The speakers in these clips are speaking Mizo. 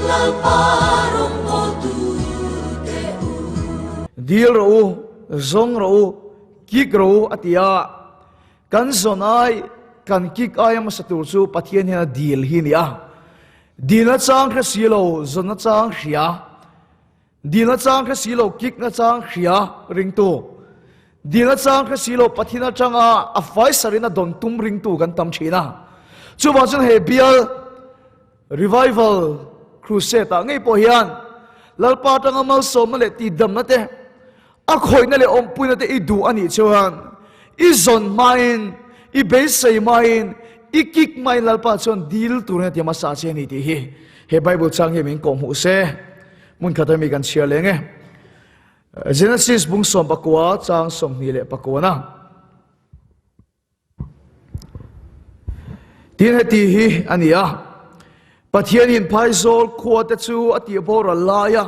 Lalpa rawngbawltu te u. Dil rawh u, zawng rawh u, kik rawh u a ti a. Kan zawn ai, kan kik aia hmasa tur chu Pathian hian a dil hi a ni a. Dilna chang hre si lo, zawnna chang hria. Dilna chang hre si lo, kikna chang hria ringtu. Dilna chang hre si lo, Pathian atanga a faisarin a dawn tum ringtu kan tam thin a. Chuvang chuan he bial Revival Crusade ah ngei pawh hian Lalpa atanga malsawmna leh tihdamna te, a khawihna leh awmpuina te i duh a nih chuan i zawn hmain, i beisei hmain, i kik hmain Lalpa chuan dil turin a ti hmasa che a ni tih hi he Bible chang hian min kawhhmuh se. Hmun khat ami kan chhiar leng e. Genesis bung 19 chang 24 na. Tin heti hi a ni a, Pathianin phaizawl khua te chu a tih boral lai a,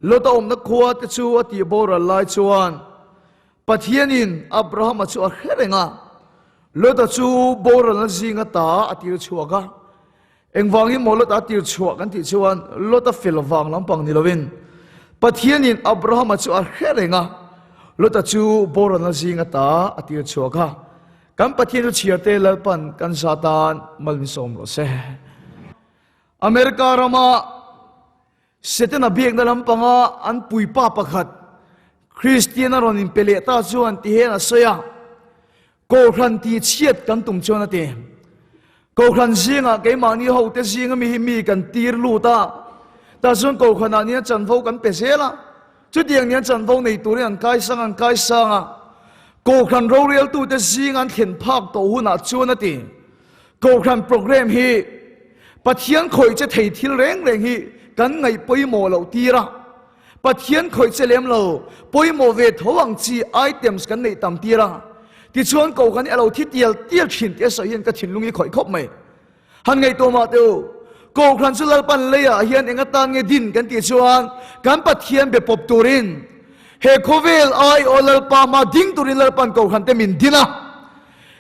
Lota awmna khua te chu a tih boral lai chuan Pathianin Abrahama chu a hre reng a, Lota chu boralna zinga ta a tir chhuak a. Engvangin maw Lota a tir chhuah kan tih chuan Lota fel vang lampang ni lovin Pathianin Abrahama chu a hre reng a, Lota chu boralna zinga ta a tir chhuak a. Kan Pathian chu chhiarte Lalpan kan za tan mal min sawm rawh se. America rama Setana biakna lampanga an puipa pakhat Kristian a rawn inpe leh ta chuan ti hian a sawi a, Kohhran tih chhiat kan tum chuan a ti. Kohhran zingah keimahni hote zinga mi hi mi kan tir lut a, tah chuan kohhranah nian chanvo kan pe zel a, chutiang nian chanvo nei turin an kaisang an kaisang a, kohhran roreltute zinga an thlen phak tawh hunah chuan a ti. Kohhran program hi Pathian khawih che thei thil reng reng hi kan ngaih pawimawh loh tir a, Pathian khawih che lem lo, pawimawh ve tho ang chi items kan neih tam tir a, tichuan kohhran hi a lo thi tial tial thin tih a sawi hian ka thinlung hi khawih khawp mai. Han ngaihtuah mah teh u, kohhran chu Lalpan leiah hian eng atan nge din kan tih chuan kan Pathian be pawp turin he khawvel aiawh Lalpa hma ding turin Lalpan kohhran te min din a.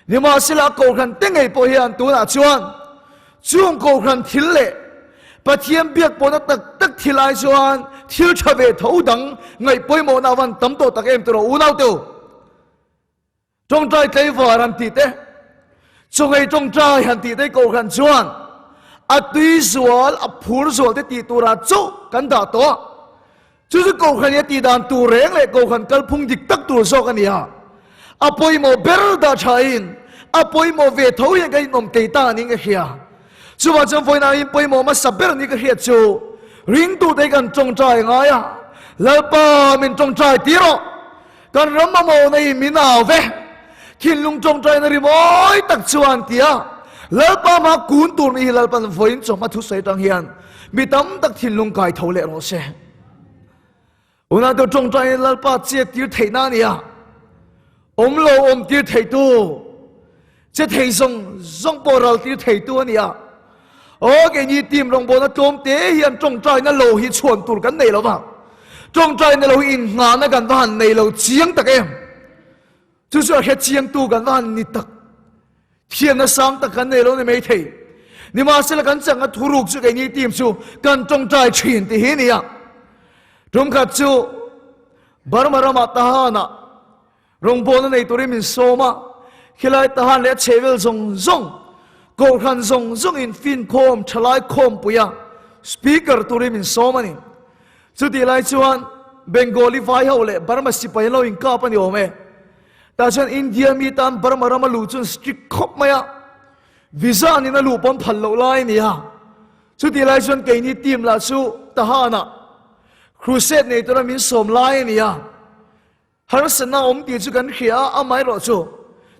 Nimahsela kohhran te ngei pawh hian tunah chuan chung kohhran thil leh Pathian biak pawhna tak tak thil ai chuan thil tha ve tho dang ngaih pawimawhna a van tam tawh tak em tiraw unau teu. Tawngtai tlaivar han tih te, chawngei tawngtai han tih te kohhran chuan a tui zual a phur zual te tih turah chauh kan dah tawh a. Chu chu Kohhran i a tih dan tur reng leh Kohhran kalphung dik tak tur zawk a ni a. A pawimawh ber dah thain a pawimawh ve tho hian ka inawm thei ta niin ka hria. Chuvang chuan vawiinah hian pawimawh hmasa ber ni ka hriat chu ringtute hi kan tawngtai ngai a, Lalpa min tawngtai tir rawh, kan ram mamawhna hi min au ve, thinlung tawngtaina rimawi tak chuan tia Lalpa hma kun tur ni hi Lalpan vawiin chawhma thusawi atang hian mi tam tak thinlung kai tho leh rawh se. Unau tawngtai in Lalpa chiat tir theih na nia. Awm lo awm tir thei tu. Che thei zawng zawng pawh ral tir thei tu ania. Aw kei ni team rawngbawlna tlawm te hian tawngtai na lo hi chhuan tur kan nei lo va. Tawngtai na lo hi in nghahna kan va han nei lo chiang tak em. Chu chu a hre chiang tu kan va han ni tak. Thiamna sang tak kan nei lo ni maithei. Nimahsela kan changa thuruk chu keini team chu kan tawngtai thin tih hi nia. Tumkhat chu Burma ramah Tahan-ah rawngbawlna nei turin min sawm a, khilai Tahan leh a chhehvel zawng zawng, kohhran zawng zawngin finkhawm thalai khawmpuia speaker turin min sawm a ni. Chutih lai chuan Bengali vai ho leh Burma sipai an lo inkap a ni awm e. Tah chuan India mi tan Burma rama luh chuan strict khawp mai a, visa nin a luh pawn phal loh lai a ni a. Chutih lai chuan keini team lah chu Tahan-ah crusade nei tura min sawm lai a ni a. Harsatna awm tih chu kan hria a, amaherawh chu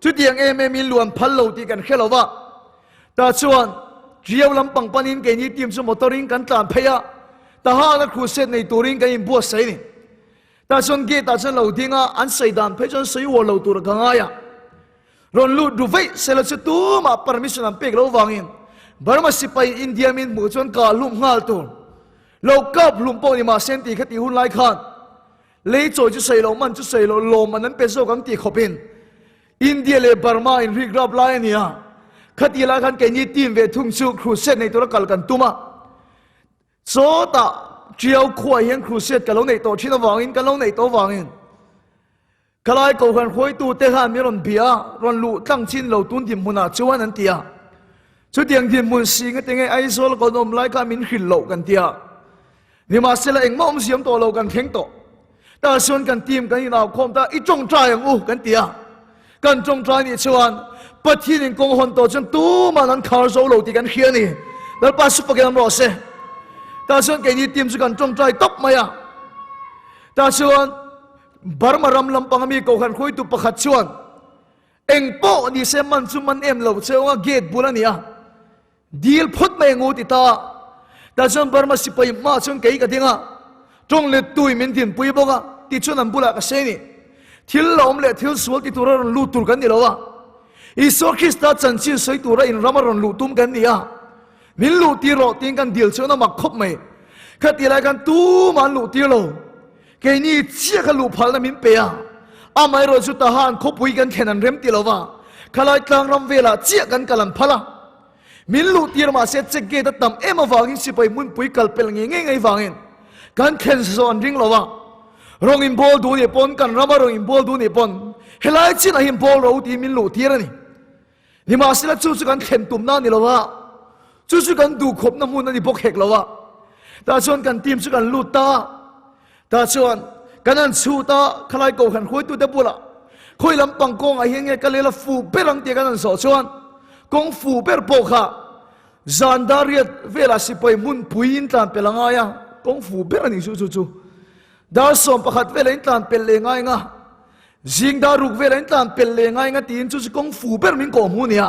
chutiang em em in luan phal lo tih kan hre lo va. Tah chuan Triau lampang panin keini team chu motor in kan tlan phei a, Tahan-a crusade nei turin kan inbuatsaih a ni. Tah chuan gate ah chuan lo ding a, an sawi dan phei chuan sawi uar lo tur ka ngai a. Rawn lut ru veih sela chu tumah permission an pek lo vangin Burma sipai India min hmuh chuan kah hlum nghal tur. Lo kap hlum pawh ni mahse an tih kha tih hun lai khan lei chawi chu sawi loh man chu sawi loh lawm man an pe zawk ang tih khawpin India leh Burma in rik rap lai a ni a. Khatih lai khan keini team ve thung chu crusade nei tura kal kan tum a. Chawtah Tiau khuaah hian crusade ka lo neih tawh thin avangin, kan lo neih tawh avangin Khalai Kohhran hruaitute khan min rawn bia a, rawn luh tlang chin lo tun dinhmunah chuan an ti a. Chutiang dinhmun si ngate nge Aizawl kan awm lai kha min hrilh loh kan ti a. Nimahsela engmah awm ziam tawh lo kan thleng tawh. Tah chuan kan team kan inaukhawm ta, i tawngtai ang u kan ti a. Kan tawngtai nih chuan Pathian in kawng hawn tawh chuan tuman an khar zo lo tih kan hria a ni. Lalpa su fakin awm rawh se. Tah chuan keini team chu kan tawngtai tawp mai a. Tah chuan Burma ram lampang ami Kohhran hruaitu pakhat chuan eng pawh ni se man chu man em lo che awnga gate bul a ni a. Dil phawt mai ang u ti ta. Tah chuan Burma sipai hmaah chuan kei ka ding a, tawng let tui min dinpui bawk a, tichuan an bulah ka sei ni. Thil la awm leh thil sual ti tura rawn lut tur kan ni lo a, Isua Krista chanchin sawi tura in rama rawn luh tum kan ni a, min luh tir rawh tiin kan dil chuan a mak khawp mai. Khatih lai khan tumah an luh tir lo. Keini chiah kha luh phalna min pe a, amaherawh chu Tahan khawpui kan thlen an rem ti lo va, khalai tlangram velah chiah kan kal an phal a. Min luh tir mahse check gate a tam em avangin sipai hmunpui kal pel ngei ngei ngei vangin kan thlen zawh an ring lo a. Rawng in bawl duh nih pawn kan rama rawng in bawl duh nih pawn helai chinah hian bawl ro tiin min luh tir a ni. Nimahsela chu chu kan thlen tumna a ni lo a, chu chu kan duhkhawpna hmun a ni bawk hek lo a. Tah chuan kan team chu kan lut ta a, tah chuan kan han chhut a, khalai Kohhran hruaitute bulah khawi lampang kawngah hian nge ka lel a fuh ber ang tih kan han zawh chuan kawng fuh ber pawh kha zan dar riat velah sipai hmunpui in tlan pel a ngai a, kawng fuh ber a ni chu chu chu. Dar 11 velah in tlan pel leh ngai nga. Zing dar ruk velah in tlan pel leh ngai nga tiin chu chu kawng fu ber min kawh hmu nia.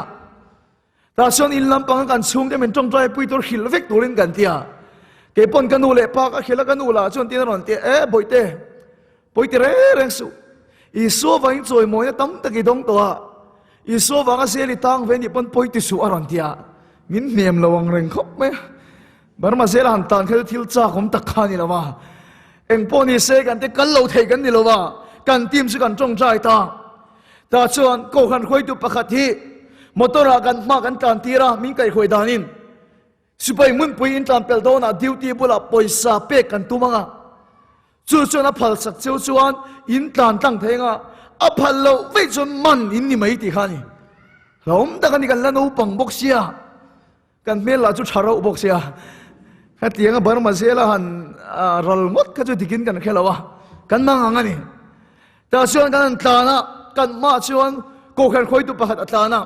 Tah chuan in lampanga kan chhungte min tawngtai pui tur hrilh vek turin kan ti a. Kei pawn ka nu leh pa ka hrilh a, ka nu lah chuan tiin a rawn ti a, E bawihte, pawiti reng reng suh. Isua vangin chawimawina tam tak i dawng tawh a, Isua vanga zel i tang ve nih pawn pawiti suh a rawn ti a. Min hnem lo ang reng khawp mai a. Burma zela han tan kha chu thil chak awm tak kha a ni lo a, eng pawh ni se kan te kal lo thei kan ni lo a, kan team chu kan tawngtai ta. Tah chuan Kohhran hruaitu pakhat hi motor ah kan hma kan tlan tir a, min kaihhruai danin sipai hmunpui in tlan pelh dawnah duty bulah pawisa pek kan tum ang a, chu chuan a phal sak cheu chuan in tlan tlang thei ang a, a phal loh veih chuan man in ni mai tih kha a ni. Hlauhawm tak a ni kan la naupang bawk sia. Kan hmel lah chu tha rauh bawk sia, hetianga Burma zela han ral ngawt kha chu dikin kan hre lo a, kan mang ang a ni. Tah chuan kan han tlan a, kan hmaah chuan Kohhran hruaitu pakhat a tlan a,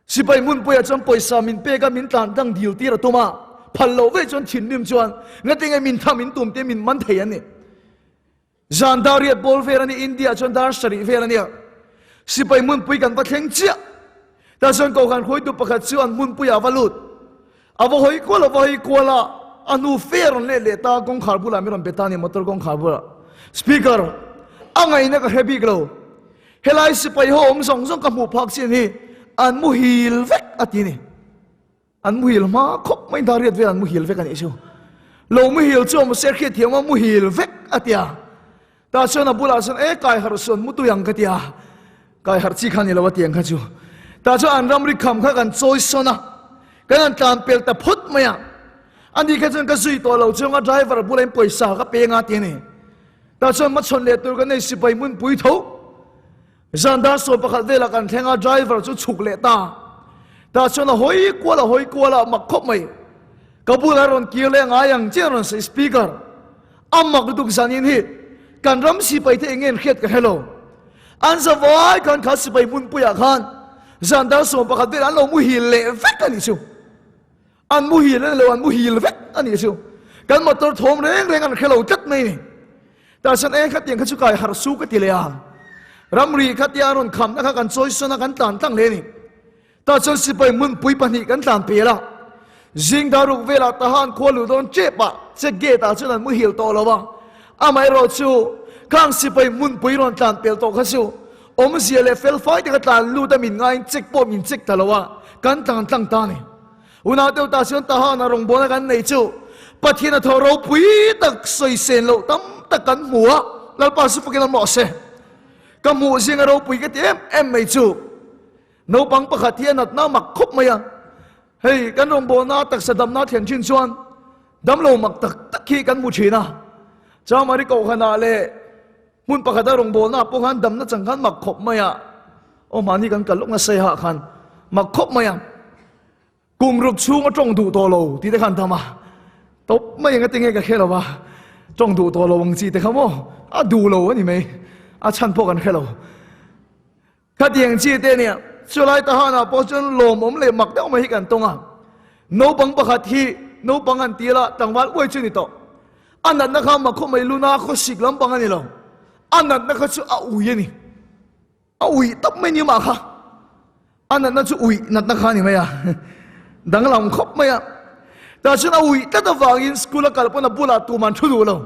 sipai hmunpuiah chuan pawisa min pek a, min tlan dang dil tir a tum a, phal loh vek chuan thinrim chuan ngatinge min tham in tum te min man thei an ni. Zan dar riat bawl vel a ni, India chuan dar sarih vel a nia. Sipai hmunpui kan va thleng chiah. Tah chuan Kohhran hruaitu pakhat chu an hmunpuiah a va lut. A va hawi kual a va hawi kual a, a hnu fe a rawn let leh ta, kawngkhar bulah min rawn pe ta a ni, motor kawngkhar bulah. Speaker, a ngaihna ka hre bik lo. Helai sipai ho awm zawng zawng ka hmuh phak chin hi an muhil vek a ti a ni. An muhil hma khawp mai dar riat vel an muhil vek a nih chu. Lo muhil chu awm se hriat thiam a muhil vek a tia. Tah chuan a bulah chuan e kai harh suan mutui ang ka tia. Kai harh chi kha ni lo a tiang kha chu. Tah chuan an ramri kham kha kan chawi sawn a. Kan han tlan pel ta phawt mai a. Ani kha chuan ka zui tawh lo chuang a driver bulah in pawisa ka peng a ti a ni. Tah chuan hmachhawn leh tur kan nei sipai hmunpui tho. Zan dar 11 velah kan thleng a, driver chu chhuk leh ta. Tah chuan a hawi kual a hawi kual a, mak khawp mai. Ka bulah rawn kir leh ngai ang chiah rawn sawi speaker. A mak lutuk zanin hi kan ram sipai te eng nge an hriat ka hre lo. An zavai khan kha sipai hmunpuiah khan zan dar 11 velah an lo muhil leh vek a nih chu. An muhil a ni lo, an muhil vek a nih chu. Kan motor thawm reng reng an hre lo tlat mai ni. Tah chuan eng khatiang kha chu kai harh su ka ti leh a. Ramri kha tia rawn khamna kha kan chawi sawn a, kan tlan tlang hle a ni. Tah chuan sipai hmunpui pahnih kan tlan pel a. Zing dar ruk velah Tahan khua luh dawn tep ah check gate ah chuan an muhil tawh lo a. Amaherawh chu khang sipai hmunpui rawn tlan pel tawh kha chu awmzia leh fel fai taka tlan lut a min ngaiin check pawh min check ta lo a, kan tlan tlang ta a ni. Unau deuh tah chuan Tahana rawngbawlna kan nei chu Pathian a thaw ropui tak sawi sen loh tam tak kan hmu a, Lalpa chu fakin awm rawh se. Ka hmuh zinga ropui ka ti em em mai chu naupang pakhat hi a natna mak khawp mai a, hei kan rawngbawlna taksa damna thlen thin chuan. Damlo mak tak tak hi kan hmu thin a. Chamari Kohhranah leh hmun pakhata rawngbawlnaah pawh khan damna chang khan mak khawp mai a. Aw mahni kan kal lawk nasa hah khan mak khawp mai a. Kum ruk chhung a tawng duh tawh lo tih te khan tam a. Tawp mai eng atinge ka hre lo a. Tawng duh tawh lo ang chi te kha maw a duh lo a ni mai. A chhan pawh kan hre lo. Khatiang chi te nia, chulai tahanah pawh chuan lawmawm leh mak deuh mai hi kan tawng a. Naupang pakhat hi naupang han ti ila tlangval uai chu a ni tawh. A natna kha mak khawp mai luna khawsik lampang a ni lo. A natna kha chu a ui a ni. A ui tawp mai ni mah kha. A natna chu ui natna kha a ni mai a. Danglam khawp mai a. Tah chuan a ui tlat avangin school a kal pawn a bulah tuman thu duh lo.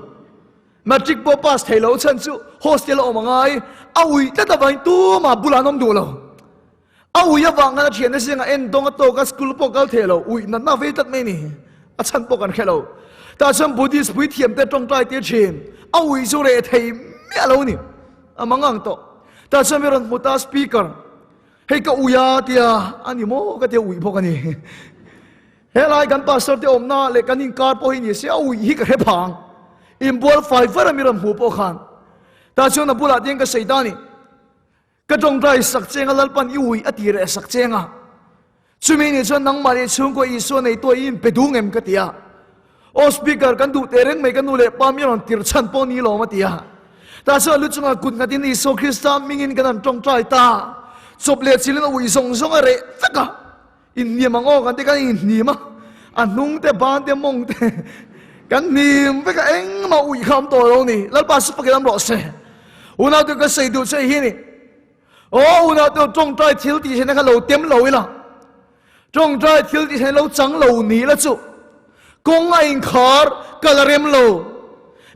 Matric pawh pass thei lo chhan chu hostel a awm a ngai, a ui tlat avangin tumah bulah an awm duh lo. A ui avang khan a thiante zingah en dawng a tawk a, school pawh kal thei lo, ui natna vei tlat mai a ni. A chhan pawh kan hre lo. Tah chuan Buddhist puithiam te tawngtai tir thin, a ui chu reh thei miah lo a ni. A mangang tawh. Tah chuan mi rawn hmu ta speaker, hei ka ui a tia, a ni maw ka tia ui bawk a ni. Helai kan pastor te awmna leh kan inkar pawh hi ni se a uih hi ka hre phang. Inbual fai var a mi rawn hmuh pawh khan. Tah chuan a bulah tiang ka sawi ta a ni. Ka tawngtai sak cheng a Lalpan i uih a ti reh sak cheng a. Chumi ni chuan nangmah leh chhungkaw Isua neituah i inpe dung em ka ti a. Aw speaker kan duh teh reng mai ka nu leh pa mi rawn tir chhan pawh ni lawm a ti a. Tah chuan lu chungah kut nghatin Isua Krista hmingin kan han tawngtai ta. Chawp leh chilin a uih zawng zawng a reh vek a. Inhniam ang aw kan ti kan inhnim a, a hnung te ban te mawng te kan hnim vek a, engmah uih kha awm tawh lo ni. Lalpa chu pakin awm rawh se. Unau te ka sawi duh che hi ni. Aw unau te tawngtai thil tih theihna kha lo tem lo ila. Tawngtai thil tih theihna lo chang lo ni la chu. Kawng a inkhar ka la rem lo.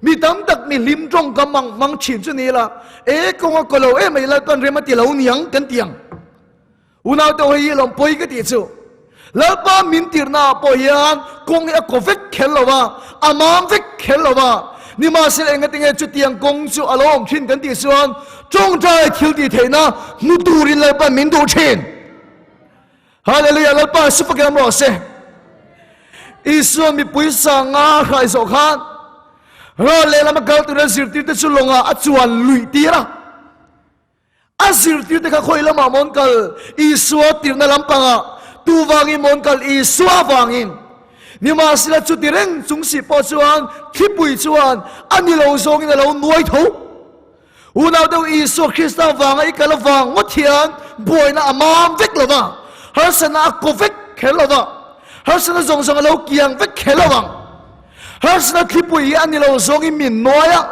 Mi tam tak mi hlim tawngkam ang hmang thin chu ni ila. E kawng a kaw lo emai Lalpan rem a ti lo niang kan ti ang. Unaute ho hi lawm pawi ka tih chu. Lalpa min tirhna ah pawh hian kawng hi a kaw vek kher lo va, a mam vek kher lo va. Nimahsela engatinge chutiang kawng chu a lo awm thin kan tih chuan tawngtai thil tih theihna hmu turin Lalpa min duh thin. Hallelujah Lalpa su pakin awm rawh se. Isua mipui sanga hrai zawh khan ral lehlam a kal tura zirtirte chu lawngah a chuan luih tir a. A zirtirte kha khawi lamah mawn kal? Isua tirhna lampangah tu vangin mawn kal? Isua vangin. Nimahsela chuti reng chung si pawh chuan thlipui chuan a ni lo zawngin a lo nuai tho. Unau deuh Isua Krista vanga i kal avang ngawt hian buaina a mam vek lo va, harsatna a kaw vek kher lo va, harsatna zawng zawng a lo kiang vek kher lo ang. Harsatna thlipui hi a ni lo zawngin min nuai a,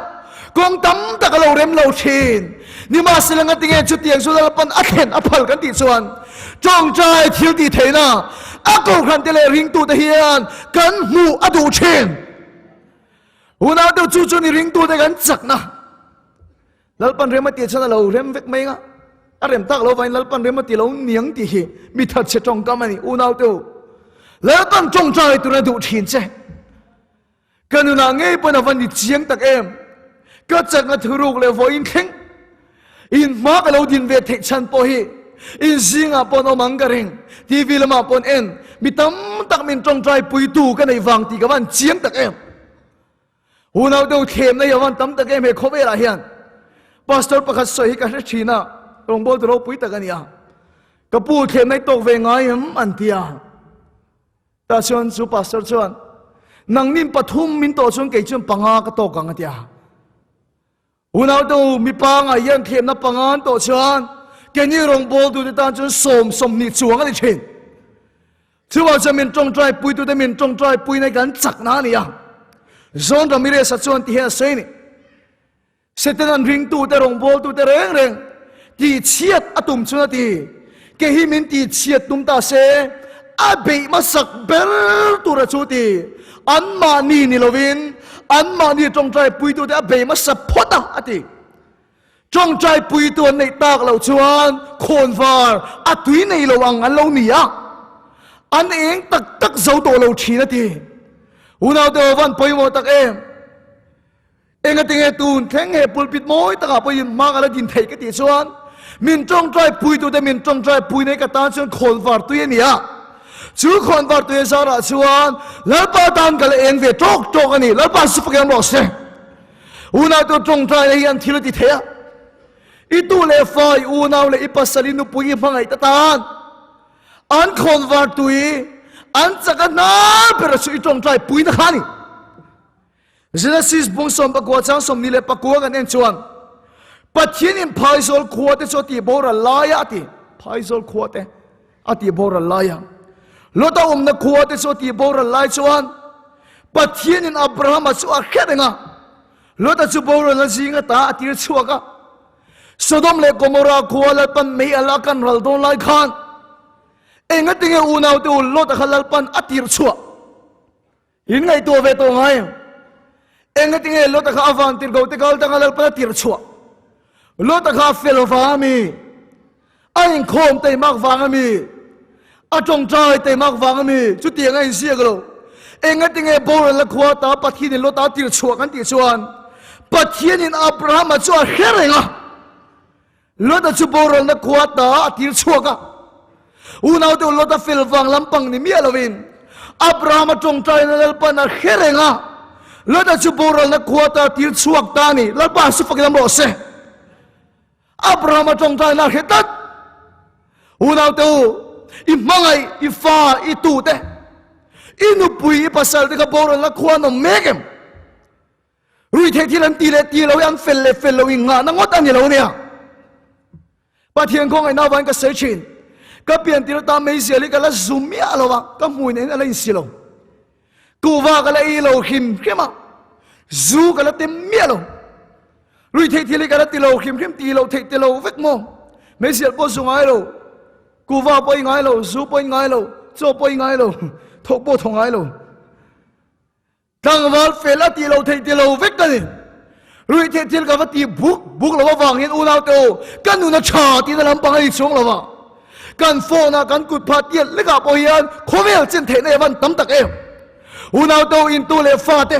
kawng tam tak a lo rem lo thin. Nimahsela ngatinge chutiang chu Lalpan a thlen a phal kan tih chuan tawngtai thil tih theihna a kohhrante leh ringtute hian kan hmuh a duh thin. Unau deuh chu chu ni ringtute kan chakna. Lalpan rem a tih chuan a lo rem vek mai nga. A rem tak lo vangin Lalpan rem a ti lo niang tih hi mi thatchhe tawngkam a ni, unau te u. Lalpan tawngtai tur a duh thin che. Ka nunah ngei pawn a va ni chiang tak em. Ka chakna thuruk leh vawiin thleng in hma ka lo din ve theih chhan pawh hi in zingah pawn awm ang ka ring. TV lamah pawn en mi tam tak min tawngtai puitu ka neih vang tih ka van chiang tak em. Unau deuh thlemna hi a van tam tak em he khawvelah hian. Pastor pakhat sawi hi ka hre thin a, rawngbawltu ropui tak a ni a. Ka pu thlemna hi tawk ve ngai em an ti a. Tah chuan chu pastor chuan, Nangnin pathum min tawh chuan kei chuan panga ka tawk ang a ti a. Unau te u, mipa ngai hian thlemna panga an tawh chuan keini rawngbawltute tan chuan sawm 20 chuang a ni thin. Chuvang chuan min tawngtai puitute min tawngtai puina hi kan chakna a ni a. John Ramirez-a chuan ti hian a sawi a ni. Satan-a'n ringtute rawngbawltute reng reng tihchhiat a tum chuan a ti. Kei hi min tihchhiat tum ta se, a beih hmasak ber tura chu ti. Anmahni ni lovin anmahni tawngtai puitute a bei hmasa phawt a, a ti. Tawngtai puitu an neih tak loh chuan khawnvar a tui nei lo ang an lo ni a, an eng tak tak zo tawh lo thin a ti. Unaute aw van pawimawh tak em! Engatinge tun thleng he pulpit mawi takah pawhin hma ka la din theih ka tih chuan min tawngtai puitute min tawngtai pui nei ka tan chuan khawnvar tui a ni a. Chu khawnvar tui zarah chuan Lalpa tan ka la eng ve tawk tawk a ni. Lalpa chu fakin rawh se. Unau tu tawngtaina hi an thil a ti thei a. I tu leh fa, i unau leh i pasal, i nupui, i hmangaih te tan an khawnvar tui an chak a hnar ber chu i tawngtai puina kha a ni. Genesis bung 19 chang 29 kan en chuan Pathian in phaizawl khua te chu a tih boral lai a ti. Phaizawl khua te a tih boral lai a. Lota awmna khua te chu a tih boral lai chuan Pathian in Abrahama chu a hre reng a. Lota chu boralna zinga ta a tir chhuak a. Sodom leh Gomorrah khua Lalpan mei ala kan ral dawn lai khan engatinge unaute u Lota kha Lalpan a tir chhuah. In ngaihtuah ve tawh ngai em? Engatinge Lota kha a van tirhkoh te kal tanga Lalpan a tirh chhuah? Lota kha a fel vang a mi? A inkhawm teimak vang a mi? A tawngtai teimak vang a mi? Chutiang a inziak lo. Engatinge boral la khua ta Pathianin Lota a tirh chhuah kan tih chuan Pathianin Abrahama chu a hre reng a. Lota chu boralna khua ta a tir chhuak a. Unaute u Lota fel vang lampang ni miah lovin Abrahama tawngtaina Lalpan a hre reng a. Lota chu boralna khua ta a tir chhuak ta a ni. Lalpa su fakin awm rawh se. Abrahama tawngtaina a hre tlat. Unaute u, i hmangaih, i fa, i tute, i nupui, i pasal te kha boralna khua an awm mek em? Ruihtheih thil an ti leh ti lo hi an fel leh fel lo in nghahna ngawt a ni lo nia. Pathian khawngaihna avangin ka sawi thin. Ka pian tir atan meizial hi ka la zum miah lo a, ka hmui nen a la insi lo. Kuhva ka la ei lo hrim hrim a, zu ka la tem miah lo. Ruihtheih thil hi ka la ti lo hrim hrim, ti lo theih ti lo vek maw. Meizial pawh zu ngai lo, kuhva pawh i ngai lo, zu pawh i ngai lo, chaw pawh i ngai lo, thawk pawh thaw ngai lo. Tlangval fel a tih lo theih ti lo vek ka ni. Ruihtheih thil ka va ti buk buk lo avangin unaute u, ka nun a tha tihna lampang a ni chuang lo va. Kan phone ah kan kut phah tiat lekah pawh hian khawvel chen theihna hi a van tam tak em. Unaute u intu leh fate,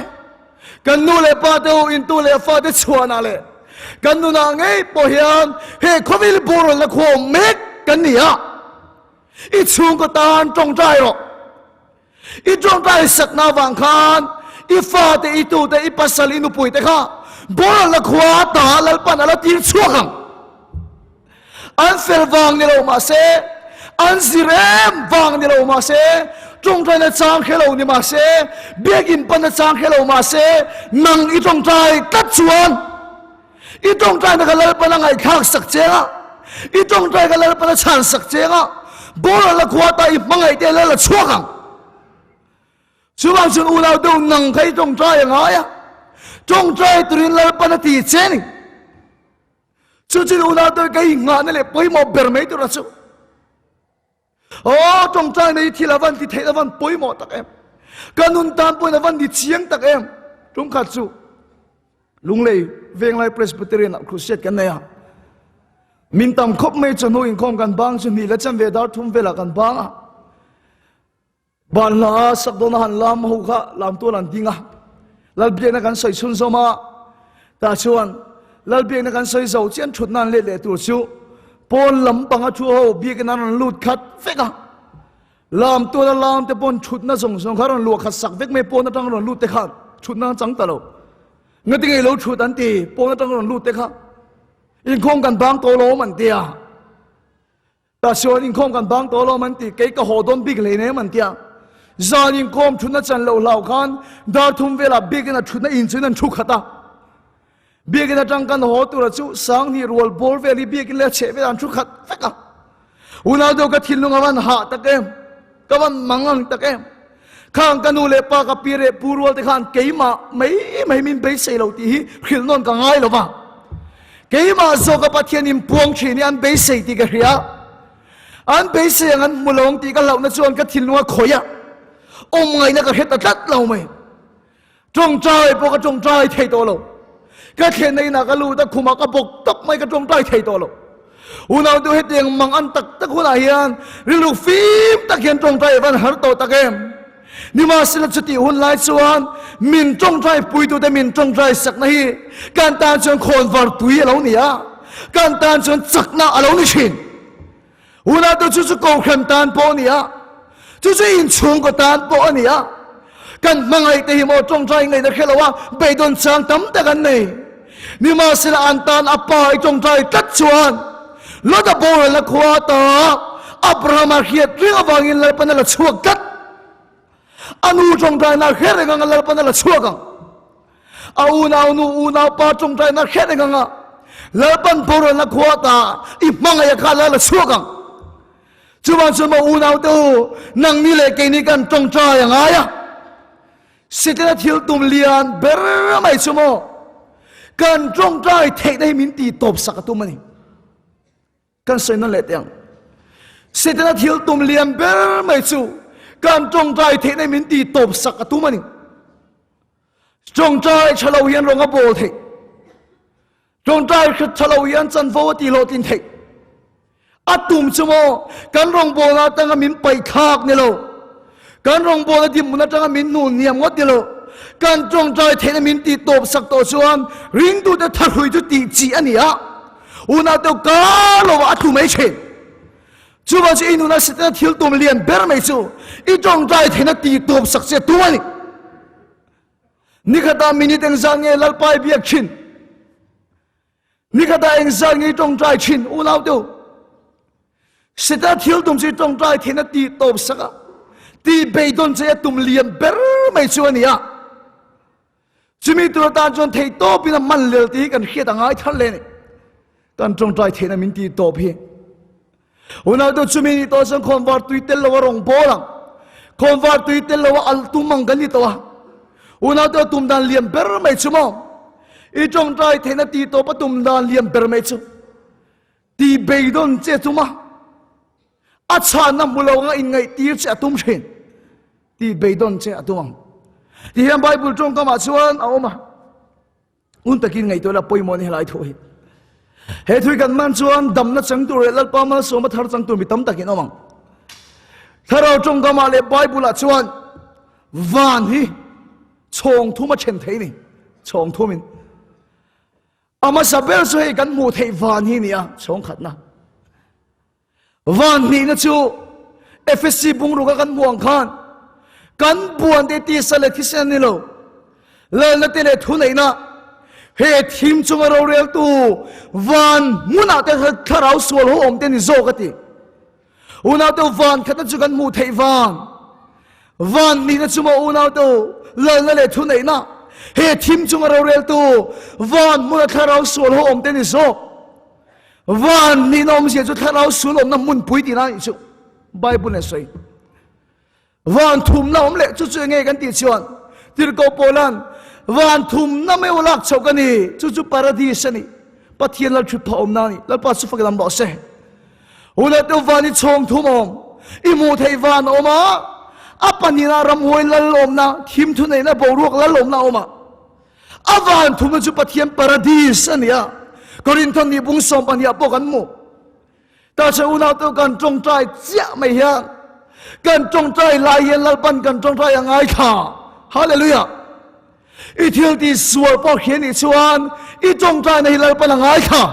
kan nu leh pate u intu leh fate chhuanah leh kan nunah ngei pawh hian he khawvel borualna khua awm mek kan ni a. I chhungkaw tan tawngtai rawh. I tawngtai sakna avang khan i fate, i tute, i pasal, i nupui te kha boral la khua ta Lalpan a la tir chhuak ang. An fel vang ni lo mahse, an zir em vang ni lo mahse, tawngtaina chang hre lo ni mahse, biakinn panna chang hre lo mahse, nang i tawngtai tlat chuan i tawngtaina kha Lalpan a ngaihthlak sak cheng a, i tawngtai kha Lalpan a chhan sak cheng a, boral a khua ta i hmangaih te Lal a chhuak ang. Chuvang chuan unau deuh nang kha i tawngtai a ngai a, tawngtai turin Lalpan a ti che ni. Chu chu unau deuh ka inghahna leh pawimawh ber mai tur a chu. Aw tawngtai na hi thil a van ti theih a van pawimawh tak em. Ka nun tan pawhin a van ni chiang tak em. Tumkhat chu Lunglei Venglai Presbyterian ah crusade kan nei a. Min tam khawp mai chawhnu inkhawm kan bang chu hnih leh chanve dar thum velah kan bang a. Ban hla sak dawn a han lam ho kha lam tual an ding a. Lalbiakna kan sawi chhun zawm a. Tah chuan Lalbiakna kan sawi zo chian thutna an let leh tur chu pawn lam panga thu ho biakin an rawn lut khat vek a. Lam tuala lam te pawn thutna zawng zawng kha rawn luah khat sak vek mai pawn atang rawn lut te khan thutna an chang ta lo. Ngati ngei lo thut an ti pawn atang rawn lut te kha inkhawm kan bang tawh lo an ti a. Tah chuan inkhawm kan bang tawh lo an ti kei ka haw dawn bik hlei nem an ti a. Zan inkhawm thutna chan loh hlau khan dar thum velah bikin a thutna in chuin an thu khat a. Biakinn atang kan haw tura chu Sanghnih rual bawr vel hi biakinn leh a chheh velah an thu khat vek a. Unau deuh ka thinlung a van hah tak em, ka van mang ang tak em. Khang ka nu leh pa ka pi reh pu rual te khan keimah mai mai min beisei lo tih hi hrilh nawn ka ngai lo va. Keimah zawk a Pathian in puang thin hi an beisei tih ka hria. An beisei ang an hmu lo ang tih ka hlauhna chuan ka thinlung a khawih a, awm ngaihna ka hre ta tlat lo mai. Tawngtai pawh ka tawngtai thei tawh lo. Ka thlenna inah ka lut a, khumah ka bawk tawp mai ka tawngtai thei tawh lo. Unau deuh hetiang mang an tak tak hunah hian rilru fim tak hian tawngtai a van har tawh tak em. Nimahsela chutih hun lai chuan min tawngtai puitute min tawngtai sakna hi kan tan chuan khawnvar tui a lo ni a, kan tan chuan chakna a lo ni thin. Unau deuh chu chu kohhran tan pawh a ni a. Chu chu inchhungkaw tan pawh a ni a. Kan hmangaih te hi maw tawngtai ngaihna hre lo a, beidawn chang tam tak an nei. Nimahsela an tan a pa i tawngtai tlat chuan Lota boralna khua ta Abrahama hriat reng avangin Lalpan a la chhuak tlat. A nu tawngtaina hre reng anga Lalpan a la chhuak ang. A unau nu unau pa tawngtaina hre reng anga Lalpan boralna khua ta i hmangaih kha la la chhuak ang. Chuvang chuan maw unau te u, nangni leh keini kan tawngtai a ngai a. Setana thil tum lian ber mai chu maw kan tawngtai theihna hi min ti tawp sak a tum a ni. Kan sawi nawn leh teh ang. Setana thil tum lian ber mai chu kan tawngtai theihna hi min ti tawp sak a tum a ni. Tawngtai tha lo hian rawng a bawl theih. Tawngtai tha lo hian chanvo a ti hlawhtlin theih. A tum chu maw kan rawngbawlna atanga min paihthlak ni lo. Kan rawngbawlna dinhmun atanga min hnu hniam ngawt ni lo. Kan tawngtai theihna min tih tawp sak tawh chuan ringtute thahrui chu tih chi a ni a. Unau deuh kar lovah a tlu mai thin. Chuvang chu i nuna Setana thil tum lian ber mai chu i tawngtai theihna tih tawp sak che tum a ni. Nikhatah minute engzah nge Lalpa i biak thin? Nikhatah engzah nge i tawngtai thin? Unau deuh. Setana thil tum chu i tawngtai theihna tih tawp sak a, tih beidawn che a tum lian ber mai chu a ni a. Chumi tur atan chuan theih tawpin a hman lel tih hi kan hriat a ngai thar le ni. Kan tawngtai theihna min tih tawp hi. Unau te chumi ni tawh chuan khawnvar tui tel lo a rawng bawl ang. Khawnvar tui tel lo a al tum ang kan ni tawh a. Unau te tum dan lian ber mai chu maw. I tawngtai theihna tih tawp a tum dan lian ber mai chu. Ti beidawn che tum a. A chhanna hmu lo anga inngaihtir che a tum thin. Ti beidawn che a tum ang. Ti hian Bible tawngkamah chuan a awm a. Un takin ngaihtuah la pawimawh ni helai thu hi. He thui kan man chuan damna chang tur leh Lalpa malsawma thar chang tur mi tam takin awm ang. Thlarau tawngkamah leh Bible-ah chuan van hi chhawng thum a then thei ni. Chhawng thumin. A hmasa ber chu hei kan hmuh theih van hi nia chhawng khatna. Van hnihna chu Efesi bungruk a kan hmuh ang khan kan buan te tisa leh thisen a ni lo. Lalna te leh thuneihna he thim chunga roreltu van hmunah te thlarau sual ho awm te ni zawk a ti. Unau te van khatna chu kan hmuh theih van. Van nihna chu maw unau te lalna leh thuneihna he thim chunga roreltu van hmuna thlarau sual ho awm te ni zawk. Van nihna awmzia chu thlarau sual awmna hmunpui tihna a nih chu Bible in a sawi. Van thumna awm leh chu chu enge kan tih chuan Tirhkoh Paulan van thumna meuh lak chhoh ka ni chu chu paradis a ni Pathian lal thut phah awmna a ni Lalpa chu fak lam rawh se Hunah te van i chhawng thum awm i hmuh theih van a awm a a pahnihna ramhuai lal awmna thim thu neihna boruak lal awmna a awm a a van thumna chu Pathian paradis a ni a Korinthon ni bung sawm pahnih ah pawh kan hmu Tah chuan unau te kan tawngtai chiah mai hian kan tawngtai lai hian Lalpan kan tawngtai a ngaithla. Hallelujah! I thil ti sual pawh khi anih chuan i tawngtaina hi Lalpan a ngaithla.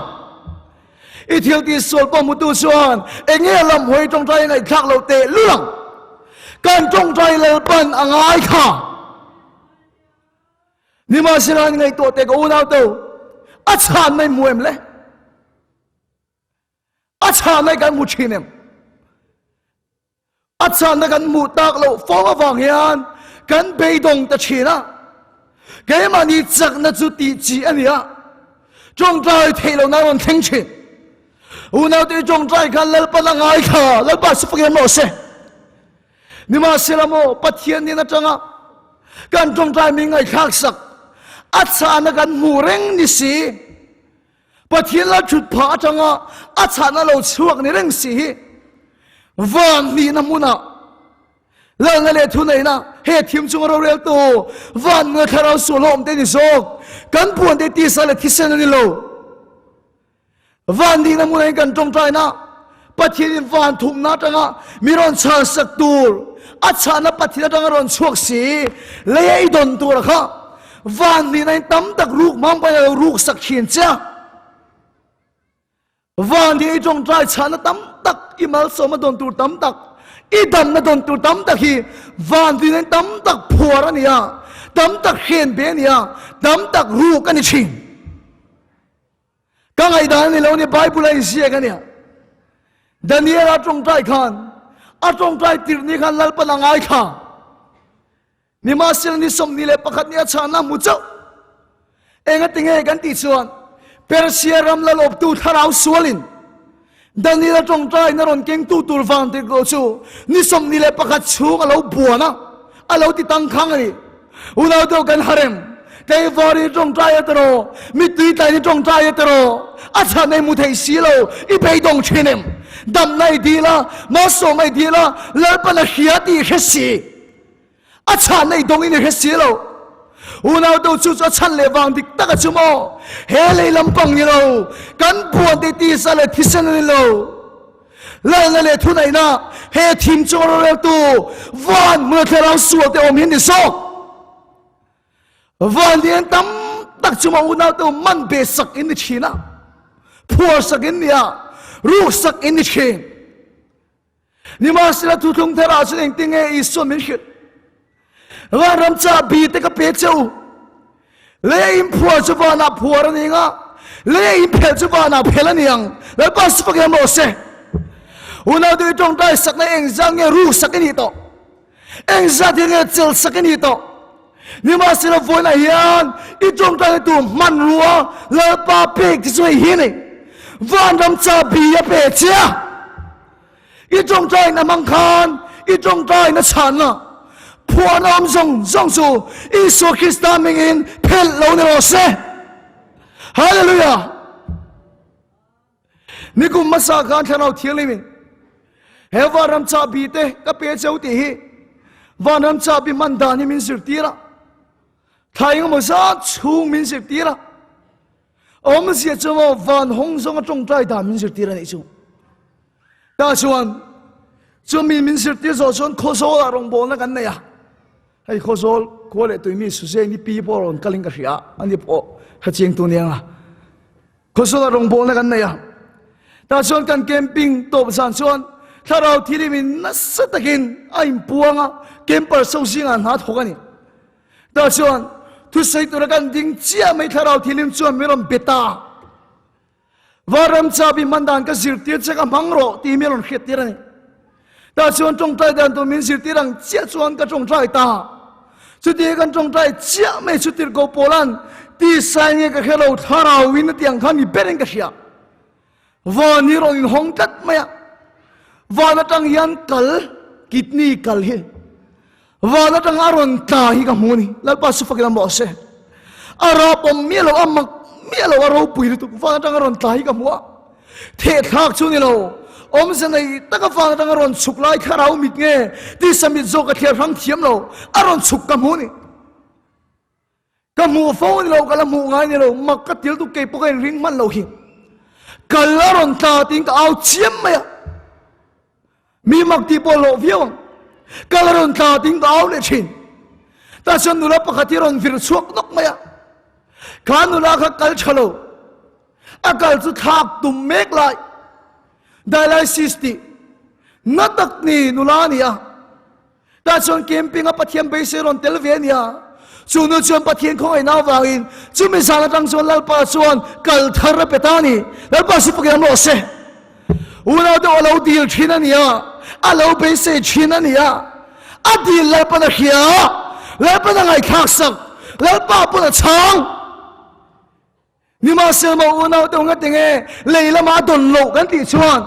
I thil ti sual pawh hmutu chuan enge lam hawi tawngtai a ngaihthlak loh teh lul ang. Kan tawngtai Lalpan a ngaithla. Nimahsela an ngaihtuah teh ka unau te a chhanna i hmu em le? A chhahna kan hmu thin em? A chhahna kan hmuh tak loh fo avang hian kan beidawng ta thin a. Keimahni chakna chu tih chi a ni a. Tawngtai theih lohna a rawn thleng thin. Unaute i tawngtai khan Lalpan a ngai kha, Lalpa chu fak em rawh se. Nimahsela maw Pathian nen atanga kan tawngtai min ngaihthlak sak a chhahna kan hmuh reng ni si. Pathian lal thut phah atanga a chhahna lo chhuak ni reng si hi van nihna hmunah lalna leh thuneihna he thim chunga roreltu van nuna thlarau sual ho awm te ni zawk kan puan te tisa leh thisen a ni lo. Van nihna hmunah hian kan tawngtaina Pathianin van thumna atanga mi rawn chhan sak tur a chhahna Pathian atanga rawn chhuak si lei a i dawn tur a kha Van nihna in tam tak ruk mang pahin a lo ruk sak thin che a. Van nih i tawngtai chhahna tam tak, i malsawm a dawn tur tam tak. I damna dawn tur tam tak hi van tuinen tam tak phuar a ni a, tam tak hren be a ni a, tam tak ruk a ni thin. Ka ngaihdan a ni lo ni, Bible a inziak a nia. Daniel a tawngtai khan, a tawngtai tirh ni khan Lalpan a ngaithla. Nimahsela ni 21 ni a chhanna hmu chauh. Engatinge kan tih chuan Persia ram lalawptu thlarau sualin Daniel a tawngtaina rawn kengtu tur vang tirh lo chu ni 21 chhung a lo buan a, a lo ti tangkhang a ni. Unau deuh kan harem, Tlaivar i tawngtai a tiraw, mittui tlai ni tawngtai a tiraw, a chhan ei mu thei si lo, i beidawng thin em? Damna i dil a, malsawmna i dil a, Lalpan a hria tih i hre si. A chhan nei dawng in i hre si lo. Unau deuh chu chu a chhan leh vang dik tak a chu maw? He lei lampang ni lo, kan buan te tisa leh thisen a ni lo. Lalna leh thuneihna he thim chunga roreltu van hmuna thlarau sual te awm hi ni zawk. Van lian tam tak chu maw unau te man be sak in ni thin a, phuar sak in ni a, ruk sak in ni thin. Nimahsela thuthlung tharah chuan engtin nge Isua min hrilh? Vanram chahbi te ka pe che u. Lei in phuar chu vanah phuar a ni ang a, lei in phelh chu vanah phelh a ni ang. Lalpa su fak hian rawh se. Unau te i tawngtai sakna engzat nge ruk sak i nih tawh? Engzat hi nge chel sak i nih tawh? Nimahsela vawiinah hian i tawngtaina tur hmanrua Lalpa pek te chu hei hi a ni. Vanram chahbi a pe che a. I tawngtaina hmang khan i tawngtaina chhanna phuahna awm zawng zawng chu Isua Krista hmingin phelh lo ni rawh se. Hallelujah! Nikum hmasa khan Thlarau Thianghlimin he vanram chahbi te ka pe cheu tih hi vanram chahbi hman dan hi min zirtir a, thla engemaw zat chhung min zirtir a, awmzia chu maw van hawng zawnga tawngtai dan min zirtir a nih chu. Tah chuan chumi min zirtir zawh chuan Khawzawlah rawngbawlna kan nei a, hei Khawzawl khua leh tuimi Suzanne-i pi pawh rawn kalin ka hria a, ani pawh hrechiang tu nia. Khawsawla rawngbawlna kan nei a, tah chuan kan camping tawp zan chuan thlarau thilimin nasa takin a inpuang a, camper so zingah hna thawk a ni. Tah chuan thusawi tura kan ding chiah mai thlarau thilim chuan min rawn be ta. Vanram chabi hman dan ka zirtir che ka hmang rawh tih mi rawn hriattir a ni. Tah chuan tawngtai dan tur min zirtir ang chiah chuan ka tawngtai ta. Chuti kan tawngtai chiah mai chu tirhkoh Paula'n tisai nge ka hre lo thlarau in a ti ang khan mi ber in ka hria. Van hi rawn inhawng tlat mai a. Van atang hian kal, kidney kal hi van atang a rawn tla hi ka hmu a ni. Lalpa chu fakin a mawh se. A rap awm miah lo, a mak miah lo, a ropui lutuk van atang a rawn tla hi ka hmu a. Thehthlak chu ni lo, awmze nei taka vang atanga rawn chhuk lai thlarau mit nge tisa mit zawk ka thliar hrang thiam lo, a rawn chhuk ka hmu ni. Ka hmuh fo ni lo, ka la hmuh ngai ni lo, mak ka til tuk kei pawh ka inring hman lo hi. Kal a rawn tla tiin ka au chiam mai a. Mi mak tih pawh hlawh viau ang. Kal a rawn tla tiin ka au leh thin. Tah chuan nula pakhat hi a rawn vir chhuak nawk mai a. Kha nula kha kal tha lo. A kal chu thlak tum mek lai. Dialysis tih na tak ni nula a ni a. Tah chuan camping a Pathian beisei rawn tel ve a ni a. Chu nu chuan Pathian khawngaihna avangin chumi zan atang chuan Lalpa chuan kal thar a pe ta a ni. Lalpa chu pakin an rawh se. Unau deuh a lo dil thin a ni a, a lo beisei thin a ni a. A dil Lalpan a hria, Lalpan a ngaihthlak sak, Lalpa pawn a chhang. Nimahsela maw unau te hunga tinge lei lama a dawn loh kan tih chuan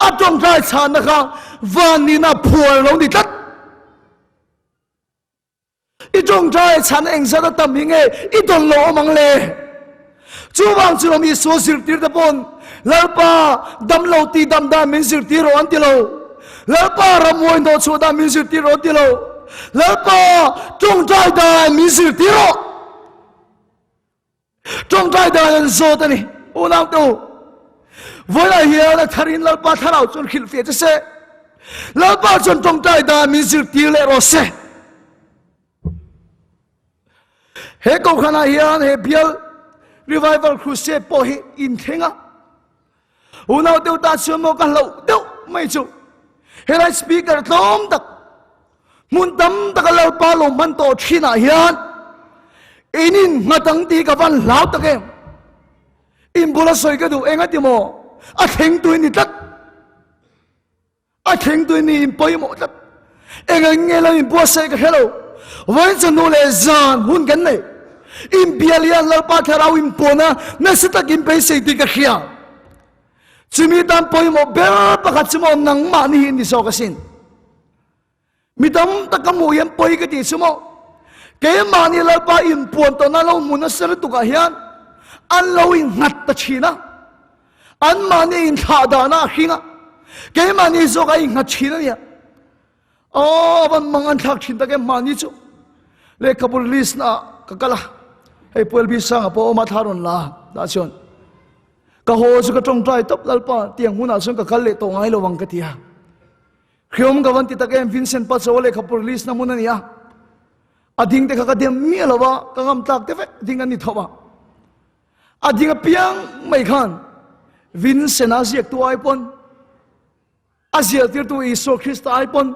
a tawngtai chhanna kha van nihna phuar lo ni tlat. I tawngtai chhanna engzat a tam hi nge i dawn loh awm ang le? Chuvang chu lawm Isua zirtir te pawn Lalpa damlo tih dam dan min zirtir rawh an ti lo. Lalpa ramhuai hnawh chhuah dan min zirtir rawh an ti lo. Lalpa tawngtai dan min zirtir rawh. Tawngtai dan an zawt a ni. Unau te u, vawilah hian a tharin Lalpa thlarau chuan hrilh fiah che se. Lalpa chuan tawngtai dan min zirtir leh rawh se. He kohhranah hian he bial Revival Crusade pawh hi inthleng a. Unau te u tan chuan maw ka hlauh deuh mai chu. Helai speaker tlawm tak hmun tam taka Lalpa lo hman tawh thinah hian in in nghat ang tih ka van hlau tak em. In bula sawi ka duh eng a ti maw? A thlengtu in ni tlat. A thlengtu in mi in pawimawh tlat. Eng ang nge lo in buatsaih ka hre lo. Vawiin chu nu leh zan hun kan nei. In bial hian Lalpa thlarau in pawn a, nasa takin beisei tih ka hria. Chumi tan pawimawh ber pakhat chu maw nangmah ni hi ni zawk asin. Mi tam tak ka hmuh hian pawi ka tih chu maw keimahni Lalpa inpuan tawhna lo hmu nasa lutukah hian an lo innghat ta thin a, anmahni inthlah dahna a hring a, keimahni zawk a innghat thin a nia. Aw, van mang an thlak thin tak em mahni chu. Lehkhabu release na ah ka kal a, hei Pu LB Sanga pawh a awm a thla rawn la a, tah chuan ka haw chu ka tawngtai tawp Lalpa tiang hunah chuan ka kal leh tawh ngai lo ang ka ti a. Hriawm ka van ti tak em Vincent Pachaw lehkhabu release na hmun a ni a, a ding te kha ka dem miah lo a, ka ngam tlak te vek ding an ni tho a. A ding apiang mai khan Vincent-a ziaktu ai pawn A ziahtirtu Isua Krista ai pawn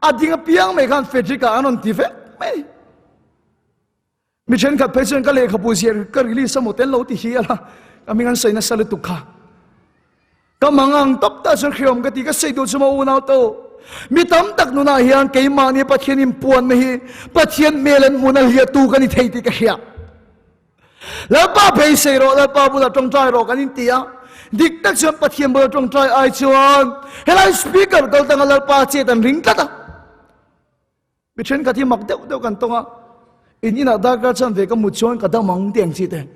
a ding apiang mai khan Frederick-a an rawn ti vek mai. Mi thenkhat phei chuan ka lehkhabu ziah ka release emaw tel lo ti hi ala ka hming an sawi nasa lutuk kha. Ka mangang tawp ta chuan hriawm ka ti ka sawi duh chu maw unau to. Mi tam tak nunah hian keimahni Pathian inpuanna hi Pathian hmel an hmun a hliahtu ka ni thei tih ka hria. Lalpa beisei rawh, Lalpa bulah tawngtai rawh kan inti a. Dik tak chuan Pathian bula tawngtai ai chuan helai speaker kal tanga Lalpa chet an ring tlat a. Mi thenkhat hi mak deuh deuh kan tawng a, in inah darkar chan ve ka mut chuan ka dam ang tih ang chi te.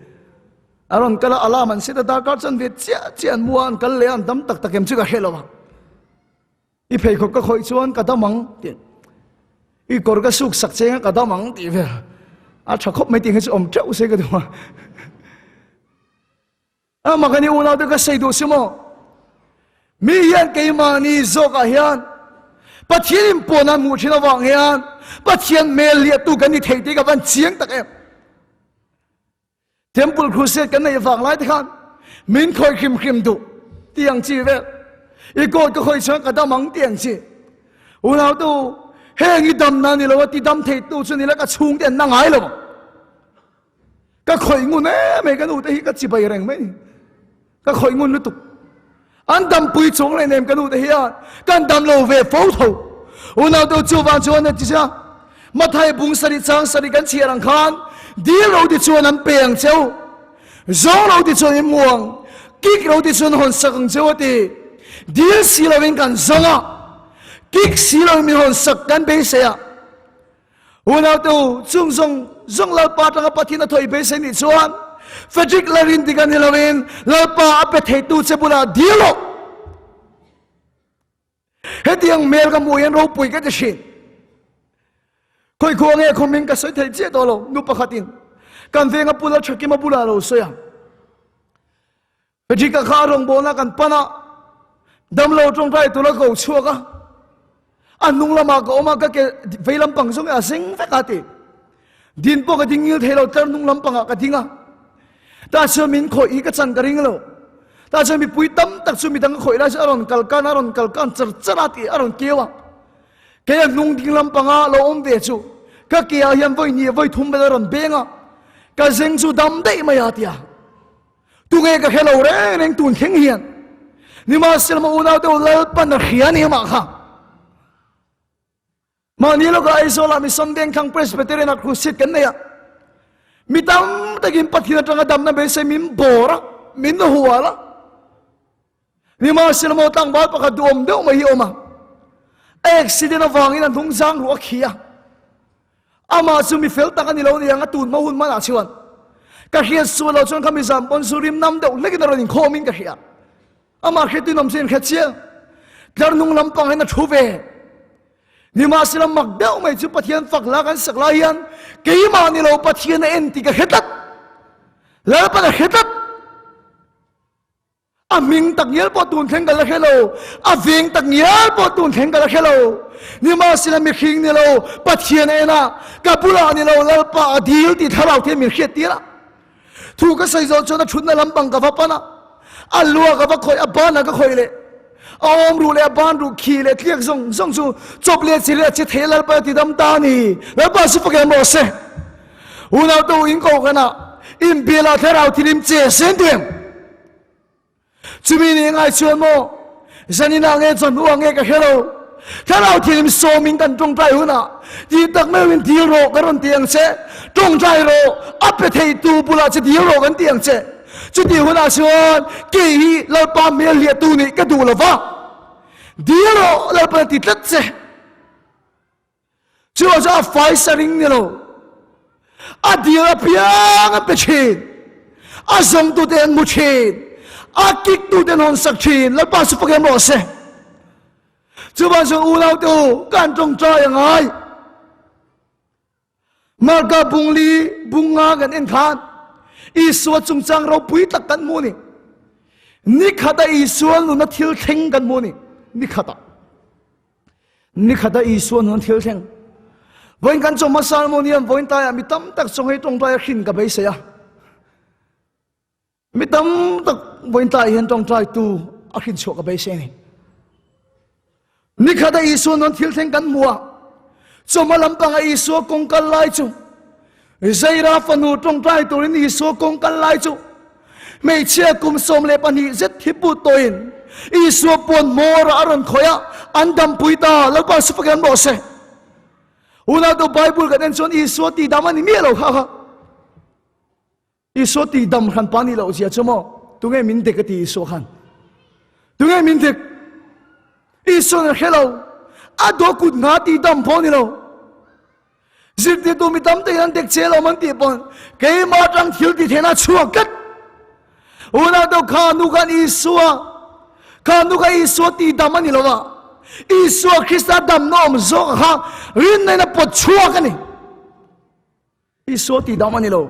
A rawn kal a, alarm an set a, darkar chan ve chiah chiah an mu a, an kal leh a, an dam tak tak em chu ka hre lo a. I pheikhawk ka khawih chuan ka dam ang tih, i kawr ka suk sak cheng a ka dam ang tih vel a tha khawp mai tih hi chu awm teuh se ka duh a. Amah kan i unau te ka sei duh si maw? Mi hian keimahni zawkah hian Pathian in pawn an hmuh thin avang hian Pathian hmel liahtu kan ni thei tih ka van chiang tak em. Temple crusade kan neih vang lai te khan min khawih hrim hrim duh ti ang chi vel. I coat ka khawih chuan ka dam ang ti ang chi. Unau tu heng i dam na ni lo a ti dam thei tu chu ni la ka chhung te an na ngai lo ang. Ka khawih ngun em mai ka nu te hi ka chibai reng mai ni. Ka khawih ngun lutuk. An dampui chung leh nem ka nu te hian kan dam lo ve fo tho. Unau te chu vang chuan a ti sia. Mathai bung sarih chang sarih kan chhiar ang khan dil ro ti chuan an pe ang cheu. Zawng ro ti chuan in hmu ang. Kik ro ti chuan hawn sak ang cheu a ti. Dil si lovin kan zawng a. Kik si lovin min hawn sak kan beisei a. Unau te u, chung zawng zawng Lalpa atanga Pathian a thawi beisei nih chuan Frederick Larin dik a ni loin Lalpa a pe theitu che bulah dil rawh. Hetiang hmel ka hmuh hian ropui ka ti thin. Khawi khua nge khawming ka sawi thei chiah tawh lo, nu pakhatin kan venga Pu Lalthakima bulah a lo sawi a. Frederick-a kha a rawngbawlna kan pan a, damlo tawngtai tura ka ko chhuak a, a hnung lamah ka awm a, ka ke vei lampang zawng hi a zeng vek a ti. Din pawh ka ding ngil thei lo, tlar hnung lampangah ka ding a. Tah chuan min khawih hi ka chan ka ring lo. Tah chuan mipui tam tak chu midang ka khawih lai chu a rawn kal kan, a rawn kal kan char char a ti, a rawn keu a. Kei a hnung ding lampanga lo awm ve chu ka ke ah hian vawi hnih vawi thum vel a rawn beng a, ka zeng chu dam daih mai a ti a. Tunge ka hre lo reng reng tun thleng hian. Nimahsela maw unau deuh Lalpan a hria ni amah kha. Mahni lawkah Aizawlah mi Sawmdeng thlang Presbyterian ah crusade kan nei a. Mi tam takin Pathian atanga damna beisei min bawr a, min hual a. Nimahsela maw tlangval pakhat duhawm deuh mai hi a awm a. Accident avangin a hnungzang ruah a khi a. Amah chu mi fel tak a ni lo niang a tun hma hun hmanah chuan ka hriat sual lo chuan kha mi zam pawn zu rim nam deuh hlekin a rawn inkhawmin ka hria. Amah hriat tuin awm chu inhre chiang. Tlar hnung lampang hian a thu ve. Nimahsela mak deuh mai chu Pathian fak hla kan sak lai hian keimah ni lo Pathian a en tih ka hre tlat. Lalpan a hre tlat. A hming tak ngial pawh tun thleng ka la hre lo, a veng tak ngial pawh tun thleng ka la hre lo. Nimahsela mihring ni lo, Pathian a en a, ka bulah ni lo, Lalpa a dil tih thlarau te min hriat tir a. Thu ka sawi zawh chuan a thutna lampang ka va pan a, a lua ka va khawih, a banah ka khawih leh. A awm ruh leh a ban ruh khi leh tliak zawng zawng chu chawp leh chi leh a che thei Lalpa a ti dam ta a ni. Lalpa chu fakem rawh se. Unau te u in kohhranah inbialah thlarau thilim che sen duh em? Chumi ni ngai chuan maw zaninah nge chawhnu ah nge ka hre lo. Thlarau thilim sawmin kan tawngtai hunah tih tak meuhin dil rawh ka rawn ti ang che. Tawngtai rawh a pe theitu bulah che dil rawh kan ti ang che. Chutih hunah chuan kei hi Lalpa hmel hliahtu nih ka duh lo va, dil rawh Lalpa ti tlat che. Chu chu a faisa ring ni lo, a dil apiang an pe thin, a zawngtute an hmu thin, a kiktute an hawn sak thin, Lalpa chu fak em rawh se. Chuvang chuan unaute u, kan tawngtai a ngai. Marka bung li bung nga kan en khan Isua chungchang ropui tak kan hmu ni. Ni khata Isua nuna thil thleng kan hmu ni. Ni khata. Ni khata Isua nuna thil thleng. Voin kan chawhma salmonian voin taiah mi tam tak chaw hei tawngtai a hrin ka beisei a. Mi tam tak voin tlai hian tawngtai tu a hrin chhuah ka beisei ni. Nikhat a Isua non thil thleng kan hmu a, chawhma lampang a Isua kawng kal lai chu Zaira fanu tawngtai turin Isua kawng kal lai chu hmeichhia kum 12 zet thi put tawhin Isua puan hmawr a rawn khawih a, an dampui ta, Lalpa su fakin an rawh se. Unau tu Bible kan en chuan Isua ti dam a ni miah lo kha kha. Isua ti dam hran pa nih loh zia chu maw tunge min dik a ti Isua khan tunge min dik Isua na hre lo a do kut nga ti dam pawh ni lo zirtirtu mi tam te an dek che lo man ti pawn keimah tang thil ti thena chhuak tlat unau to kha nu khan Isua kha nu kha Isua ti dam ani lo a Isua Krista dam na awm zawk kha rinna in a pawt chhuak ani Isua ti dam a ni lo.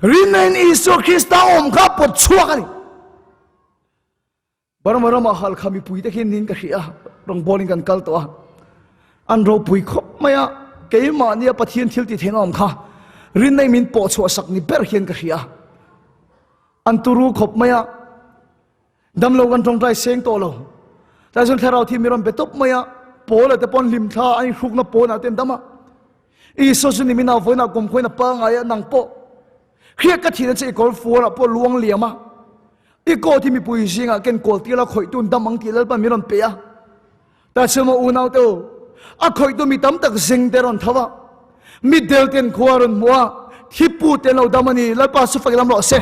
Rinna in Isua Krista awm kha pawt chhuak a ni. Burma rama halkha mipui te khi nin ka hria a, rawngbawlin kan kal tawh a. An ropui khawp mai a, keimahni a Pathian thil ti theng awm kha rinna in min pawh chhuah sak ni ber hian ka hria a. An turu khawp mai a, damlo kan tawngtai seng tawh lo. Tlai chuan thlarau thi mi rawn be tawp mai a, Paula te pawn hlimthla an inhrukna pawnah te an dam a. Isua chu nimin ah vawiinah kum khawiin a pangai a, nang pawh hriat ka thihna che i kawr fuarah pawh luang liam a, i coat hi mipui zingah ken kawl tir la khawih tun dam ang tih Lalpan min rawn pe a. Ta chuan maw unau te u, a khawihtu mi tam tak zing te rawn tho a, mitdel ten khua rawn hmu a, thipu te an lo dam a ni, Lalpa chu fak i lam rawh se.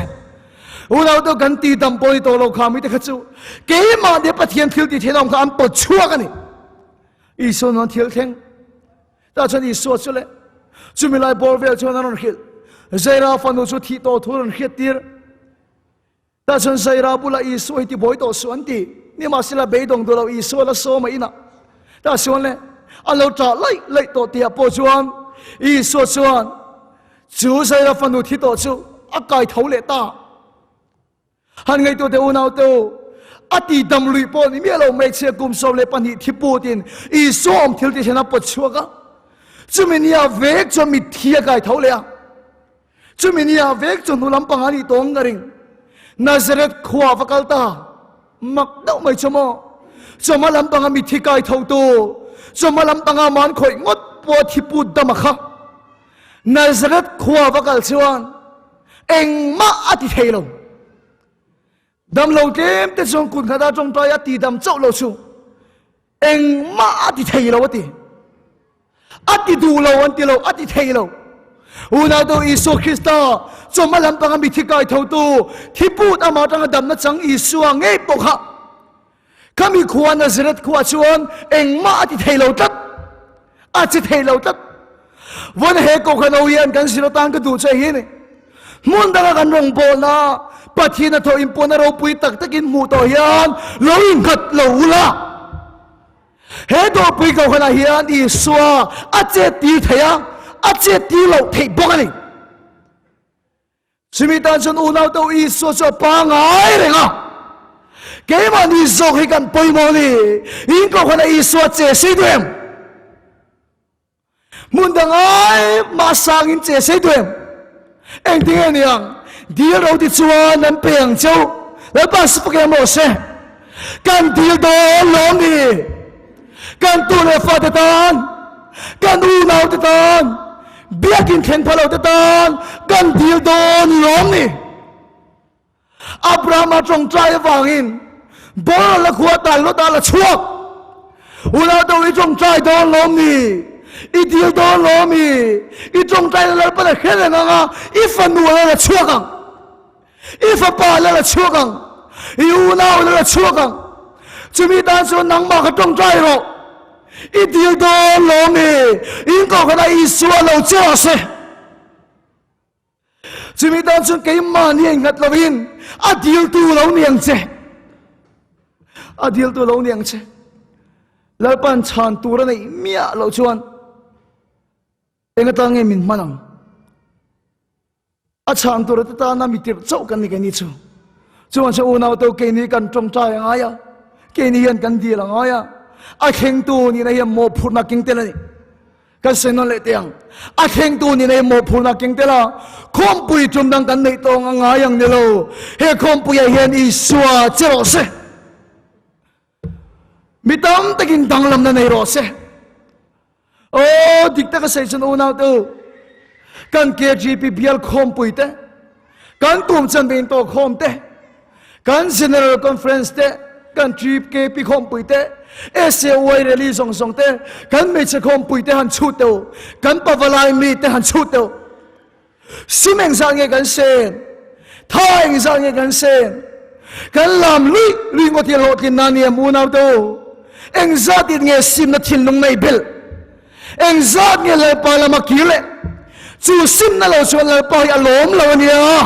Unau te u kan ti dam pawh ni tawh lo kha mite kha chu keimah nia Pathian thil tih theihna awm kha an pawt chhuak a ni. Isua nuan thil thleng. Tah chuan Isua chu leh chumi lai bawr vel chuan a rawn hrilh. Zaira fanu chu thih tawh thu a rawn hriat tir. Tah chuan Zaira bulah Isua hi tibuai tawh suh an ti. Nimahsela beidawng duh lo Isua la sawm a inah. Tah chuan le a lo ṭah laih laih tawh tihah pawh chuan Isua chuan chu Zaira fanu thi tawh chu a kai tho leh ta. Han ngaihtuah teh unau te u, a ti dam luih pawh ni miah lo hmeichhia kum 12 thi putin Isua awm thil tih hian a pawt chhuak a. Chumi nia vek chuan mitthi a kai tho leh a. Chumi nia vek chu hnu lampang a nih tawng ka ring. Nazareth khua va kal ta. Mak deuh mai chu maw. Chawhma lampanga mitthi kai tho tu, chawhma lampanga man khawih ngawt pawh thi put dam a kha. Nazareth khua va kal chuan engmah a ti thei lo. Damlo tlem te chuan kut nghata tawngtai a ti dam chauh lo chu engmah a ti thei lo a ti. A ti duh lo an ti lo, a ti thei lo. Unau tu Isua Krista chawhma lampanga mi thi kai tho tu thiput ama atanga damna chang Isua ngei pawh kha khami khua Nazareth khua chuan engmah a ti thei lo tlat. A che thei lo tlat. Vawn he kohhran ho hian kan zir atan ka duh che hi ni. Hmun danga kan rawngbawlna Pathian a thawh inpuanna ropui tak takin hmuh tawh hian lo innghat lo ula. He dawhpui kohhranah hian Isua a chet tir thei a, a chet tir loh theih bawk a ni. Chumi tan chuan unau te u Isua chu a pangai reng a. Keimahni zawk hi kan pawimawh ni. In kohhranah Isua che sei duh em? Hmun dang ai mah sangin che sei duh em? Engtinge ni ang? Dil ro ti chuan an pe ang cheu. Lalpa si pakem rawh se. Kan dil dawn lawm ni? Kan tu leh fate tan, kan unau te tan, biakin thleng pha lo te tan kan dil dawn lawm ni? Abrahama tawngtai avangin boral a khua tan Lota la chhuak. Unau te u i tawngtai dawn lawm ni? I dil dawn lawm mi? I tawngtai na Lalpan a hre reng ang a, i fanu a la chhuak ang. I fapa la la chhuak ang. I unau la la chhuak ang. Chumi tan chuan nangmah kha tawngtai rawh. I dil dawn lawm mi? In kohhranah Isua lo che rawh se. Chumi tan chuan keimahni a inghat lovin a diltu lo ni ang che. A diltu lo ni ang che. Lalpan chhan tur a neih miah loh chuan eng atang nge min hman ang? A chhan tur te tana mi tirh chauh kan ni keini chu. Chuan che unau te keini kan tawngtai a ngai a, keini hian kan dil a ngai a, a thlengtu nihna hian mawhphurhna keng tel a ni. Kan sawi nawn leh teh ang. A thlengtu nihna hian mawhphurhna keng tel a, khawmpui tum dang kan neih tawng a ngai ang ni lo. He khawmpuiah hian Isua che rawh se. Mi tam takin danglamna nei rawh se. Aw, dik taka sawi chuan unau te u, kan KGP bial khawmpui te, kan kum chanve intawh khawm te, kan General Conference te, kan GKP khawmpui te, SAY rally zawng zawng te, kan hmeichhe khawmpui te han chhut teh u, kan pavalai mi te han chhut teh u. Sum engzah nge kan sen? Tha engzah nge kan sen? Kan lam lui lui ngawt hi hlawhtlin na ni em unau te u? Engzat in nge simna thinlung nei belh? Engzat nge Lalpa lama kir leh? Chu simna lo chuan Lalpa hi a lawm lo a nia.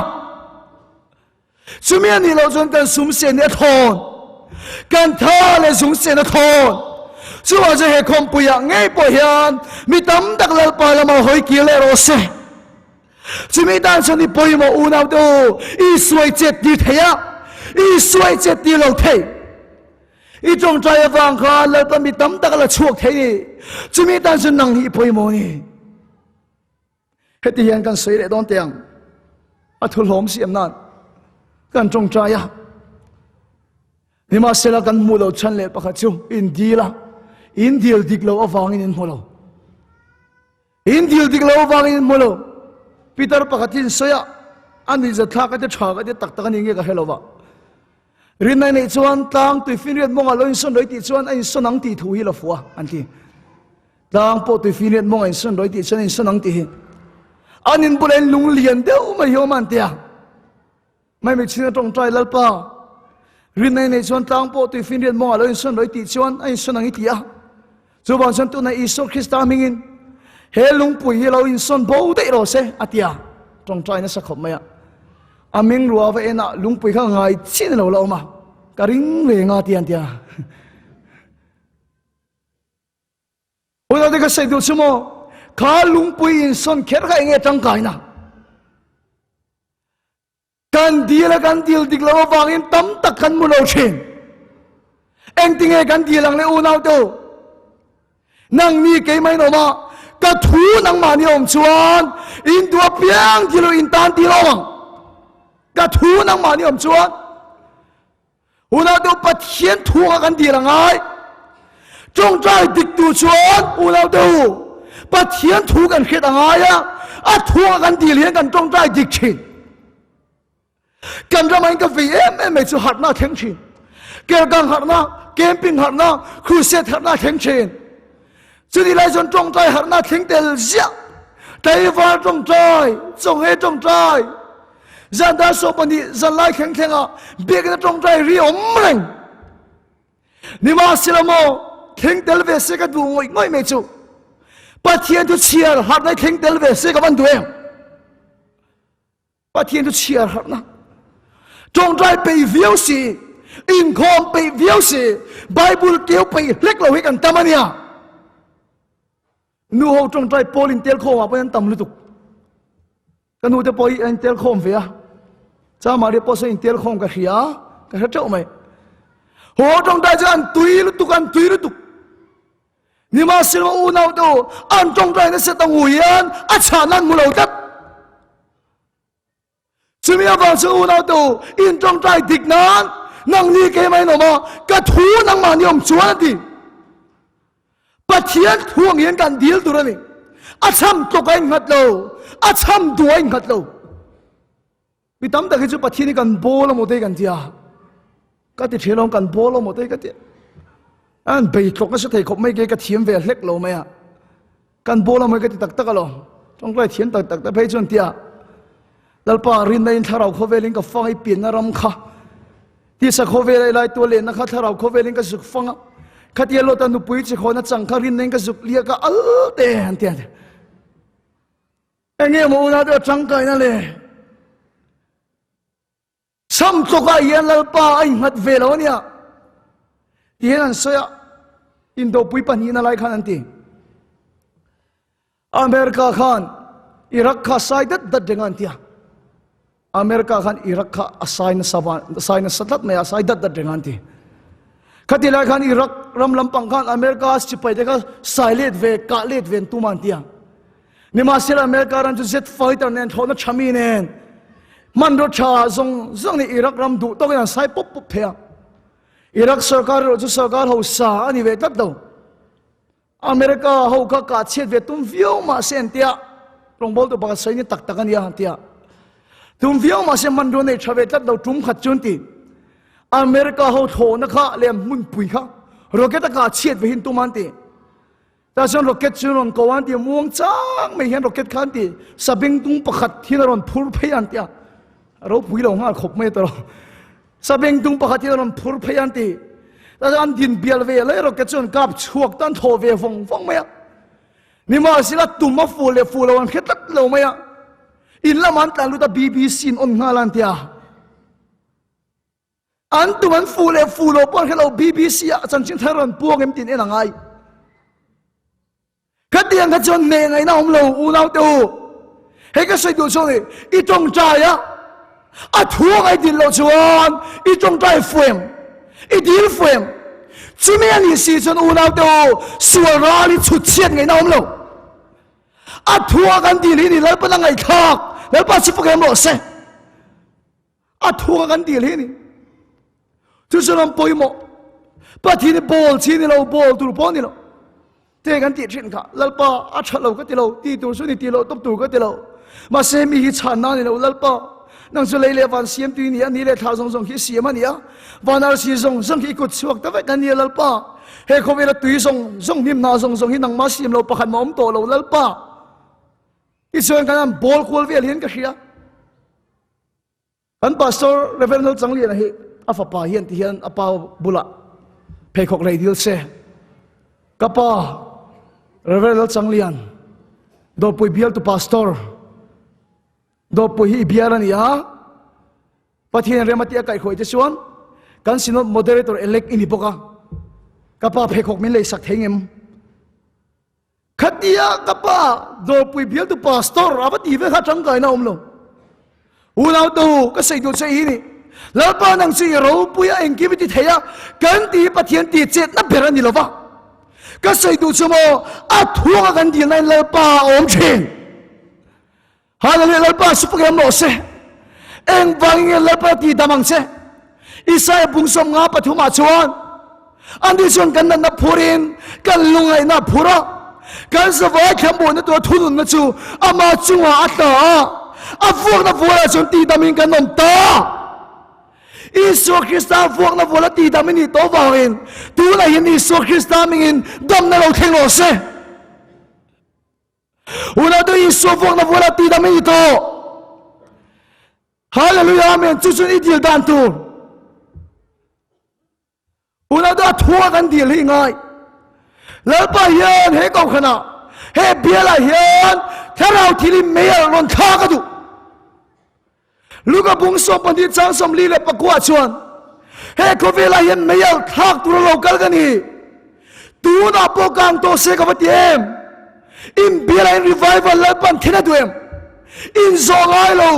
Chumi a nih loh chuan kan sum sen hi a thawn. Kan tha leh zung sen a thawn. Chuvang chuan he khawmpuiah ngei pawh hian mi tam tak Lalpa lama hawi kir leh rawh se. Chumi tan chuan i pawimawh unau te u, Isua i chet tir thei a, Isua i chet tir lo thei. I tawngtai avang khan Lalpa mi tam tak a la chhuak thei ni. Chumi tan chuan nang hi i pawimawh a ni. Heti hian kan sawi leh dawn teh ang, a thu hlawm siam nan kan tawngtai a. Nimahsela kan hmuh loh chhan leh pakhat chu in dil a, in dil dik loh avangin in hmu lo. In dil dik loh avangin in hmu lo. Peter pakhat hi in sawi a, a nuihzat thlak a ti tha ka ti tak tak a ni nge ka hre lo va. Rinna neih chuan tlang tuifinriat mawngah lo insawn rei tih chuan a insawn ang tih thu hi la fuh a, an ti. Tlang pawh tuifinriat mawngah insawn rei tih chuan a insawn ang tih hi. An in bulah in lung lian deuh mai hi awm a an ti a. Mai mai chhing a tawngtai Lalpa, rinna i neih chuan tlang pawh tuifinriat mawngah lo insawn rei tih chuan a insawn ang i ti a. Chuvang chuan tunah Isua Krista hmingin he lungpui hi lo insawn bo daih rawh se a ti a, tawngtai nasa khawp mai a. A ming rua va enah lungpui kha ngai chin a lo la awm a, ka ring ve nga ti an ti a. Unau te ka sawi duh chu maw, kha lungpui insawn kher kha enge tangkaina? Kan dil a kan dil dik lo avangin tam tak kan mu lo thin. Engtinge kan dil ang le unau te u? Nangni keimah in awm a, ka thu nangmahni awm chuan in duh apiang dil u in tan dil awm ang. Ka thu nangmahni awm chuan unau te u Pathian thu kha kan dil a ngai. Tawngtai dik tu chuan unau te u Pathian thu kan hriat a ngai a, a thu kha kan dil hian kan tawngtai dik thin. Kan ramah in ka vei em em mai chu harhna a thleng thin. Kergang harhna, camping harhna, crusade harhna a thleng thin. Chutih lai chuan tawngtai harhna a thleng tel ziah. Tlaivar tawngtai, chawnghei tawngtai, zan dar 12 zan lai thleng thleng ah biakinn a tawngtai ri awm reng. Nimahsela maw, thleng tel ve se ka duh ngawih ngawih mai chu. Pathian thu chhiar harhna hi thleng tel ve se ka van duh em? Pathian chu chhiar harhna tawngtai peih viau si, inkhawm peih viau si, Bible keu peih hlek lo hi kan tam a nia. Nu ho tawngtai pawl intel khawm ah pawh hian tam lutuk. Ka nu te pawh hi a intel khawm ve a. Cha Maria pawh saw intel khawm ka hria, ka hre teuh mai. Ho tawngtai chu an tui lutuk, an tui lutuk. Nimahsela unau te u, an tawngtai nasa ta ngu hian a chhahna an hmu lo tlat. Chumi avang chu unau te u, in tawngtai dik nan Nangni keimah in awm a, ka thu nangmahni awm chuan a ti. Pathian thu ang hian kan dil tur a ni. A chham tlawk a innghat lo, a chham duh a innghat lo. Mi tam tak hi chu Pathian hi kan bawl amaw te kan ti a, ka ti thin alawm kan bawl amaw te ka ti a. An bei tlawk nasa thei khawp mai ke ka thiam ve hlek lo mai a. Kan bawl amaw ka ti tak tak alawm. Tawngtai thiam tak tak te phei chuan tia Lalpa rinna in thlarau khawvelin ka fang i pianna ram kha tisa khawvel ai lai tua lenna kha thlarau khawvelin ka zuk fang a khatia lota nupui chi khawna chang kha rinna in ka zuk liak a al te an tia enge maw unau te tangkaina le Sam tlawkah hian Lalpa a innghat ve lo a nia ti hian an sawi a, indopui pahnihna lai khan an ti. America khan Iraq kha sai dat dat reng a an ti a. America khan Iraq kha a sai nasa van sai nasa tlat mai a, sai dat dat reng a an ti. Khati lai khan Iraq ram lampang khan America sipai te kha sai let ve kah let ve an tum a an ti a. Nimahsela America ram chu jet fighter nen thlawhna tha mi nen hmanraw tha zawng zawng nih Iraq ram duh tawkin an sai pawp pawp thei a. Iraq sarkar erawh chu sarkar hausa a ni ve tlat lo. America ho kha kah chhiat ve tum viau mahse an tia rawngbawltu pakhat sawi ni tak tak a nia an tia. Tum viau mahse hmanraw nei tha ve tlat lo tum khat chu an ti. America ho thlawhna kha leh hmunpui kha rocket a kah chhiat ve hin tum an ti. Tah chuan rocket chu rawn ko an ti a, muang chang mai hian rocket kha an ti, sabengtung pakhat hian a rawn phur phei an ti a, a ropui lo nghal khawp mai tawh lo. Sabengtung pakhat hian a rawn phur phei an ti, tah chuan an din bial ve lai rocket chu an kap chhuak ta an thaw ve vawng vawng mai a. Nimahsela tum a fuh leh fuh lo an hre tlat lo mai a, in lamah an tlan lut a BBC in on nghal an ti a. An tum an fuh leh fuh lo pawh an hre lo, BBC ah chanchin thar rawn puang em tiin en a ngai. Khatiang kha chuan hneh ngaihna awm lo unau te u. Hei ka sawi duh chu ni, i tawngtai a, a thu a ngai dil loh chuan i tawngtai fuem, i dil fuem. Chumi a nih si chuan unau te u, sual ral hi chhut chhiat ngaihna awm lo. A thu a kan dil hi ni Lalpan a ngaihthlak, Lalpa chu fak em rawh se. A thunga kan dil hi ni. Chu chu ram pawimawh. Pathian hi bawl chi ni lo, bawl tur pawh ni lo. Te kan tih thin kha, Lalpa a tha lo ka ti lo, ti tur chu ni ti lo, tawp tur ka ti lo. Mahse mi hi chhan na ni lo, Lalpa nang chu lei leh van siam tui ni a, ni leh thla zawng zawng khi siam a ni a, van arsi zawng zawng khi i kut chhuak ta vek a ni a, Lalpa. He khawvela tui zawng zawng hnim hna zawng zawng hi nangmah siam lo pakhat mah awm tawh lo, Lalpa. Tichuan kan han bawl kual vel hian ka hria. Kan Pastor Rev. Lalchangliana hi a fapa hian ti hian a pa bulah pheikhawk lei dil se. Ka pa Rev. Lalchanglian, Dawrpui bialtu Pastor, Dawrpui hi i bial a ni a, Pathian rem a tih a kaihhruai te chuan kan Synod Moderator elect i ni bawk a, ka pa pheikhawk min leisak thei ngem? Khatia ka pa Dawrpui bialtu pastor a va ti ve kha tangkaina awm lo. Unau te u, ka sawi duh che hi ni. Lalpa nang chu i ropui a engkim i ti thei a, kan ti hi Pathian ti chetna ber a ni lo va. Ka sawi duh chu maw, a thuanga kan dilna in Lalpa a awm thin. Hallelujah, Lalpa chu pakhian rawh se. Engvangin nge Lalpa ti dam ang che? Isaiah bung sawm nga pathumah chuan ani chuan kan natna phurin kan lungaihna a phur a, kan zavai thlambuaina tura thununna chu ama chungah a tla a, a vuakna vualah chuan ti damin kan awm ta. Isua Krista vuakna vuala ti dam i nih tawh vangin tunah hian Isua Krista mingin damna lo thleng rawh se. Unau Isua vuakna vuala ti dam i tawh. Hallelujah amen. Chu chuan i dil dan tur. Unau a thua kan dil hi ngai. Lalpa hian he kohhranah he bialah hian thlarau thil i meialh rawn thlak a duh. Luka bung 12 chang 44 chuan he khawvelah hian meialh thlak tura lo kal ka ni. Tunah pawh kang tawh se ka va ti em? In bialah in revival Lalpan then a duh em? In zawh ngai lo.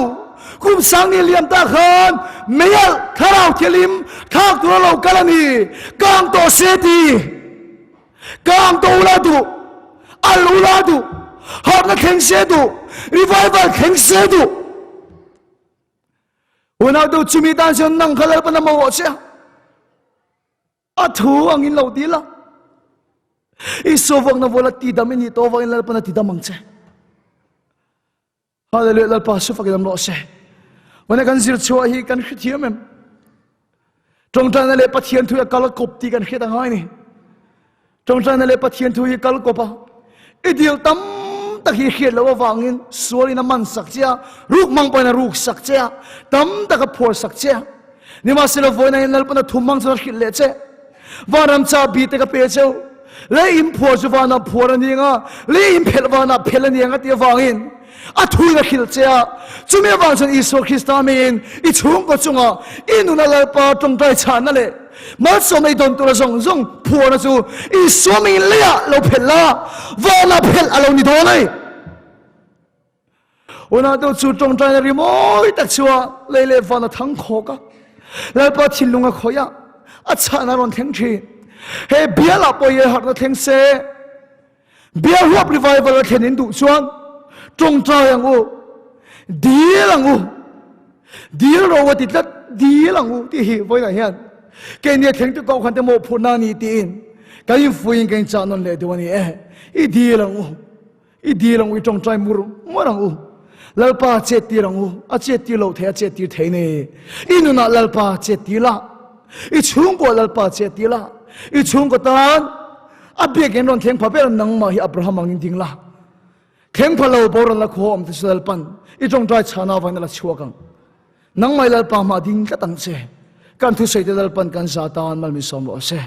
Kum sang ni liam ta khan meialh thlarau thialim thlak tura lo kal a ni. Kang tawh se ti. Kang to ula duh, al ula duh, harhna thleng se duh, revival thleng se duh. Unau deuh chumi tan chuan nang kha Lalpan a mamawh che a. A thu angin lo dil a. Isua vuakna vuala tidam i nih tawh avangin Lalpan a tidam ang che. Hallelujah Lalpa su fakin am rawh se. Wana kan zir chhuah hi kan hrethiam em? Tawngtaina leh Pathian thu hi a kal kawp tih kan hriat a ngai ni. Tawngtaina leh Pathian thu hi kal kawp a. I dil tam tak hi hriat loh avangin sualin a man sak che a, ruk mang pawhin a ruk sak che a, tam tak a phuar sak che a. Nimahsela vawiin hian Lalpan a thum hmang chuan a hrilh leh che. Vanram chahbi te ka pe cheu. Lei in phuar chu vanah phuar a ni ang a, lei in phelh vanah phelh a ni ang a tih avangin a thuin a hrilh che a. Chumi avang chuan Isua Krista miin i chhungkaw chungah i nuna Lalpa tawngtai chhahna leh malsawmna i dawn tura zawng zawng phuarna chu Isua miin leiah lo phelh la, vanah phelh a lo ni dawn a ni. Unau chu tawngtaina ri mawi tak chu a lei leh van a thang khawk a, Lalpa thinlung a khawih a, a chhahna a rawn thleng thin. He bialah pawh hi harhna thleng se, bial huap revival a thlen in duh chuan tawngtai ang u, dil ang u, dil ro a ti tlat, dil ang u tih hi vawiinah hian keini a thlengtu kohhran te mawhphurhna a ni tiin kan infuiin kan inchah nawn leh duh a ni e, i dil ang u. I dil ang u, i tawngtai mur mur ang u. Lalpa chet tir ang u, a chet tir loh thei a chet tir thei ni. I nunah Lalpa chet tir la, i chhungkuah Lalpa chet tir la, i chhungkaw tan a biakinn rawn thleng pha ber nangmah hi Abraham angin ding la. Thleng pha lo boral la khaw awm te chu Lalpan i tawngtai chhana avangin a la chhuak ang. Nangmah Lalpa hmah ding tlat ang che. Kan thusawi te Lalpan kan za tan mal min sawm rawh se.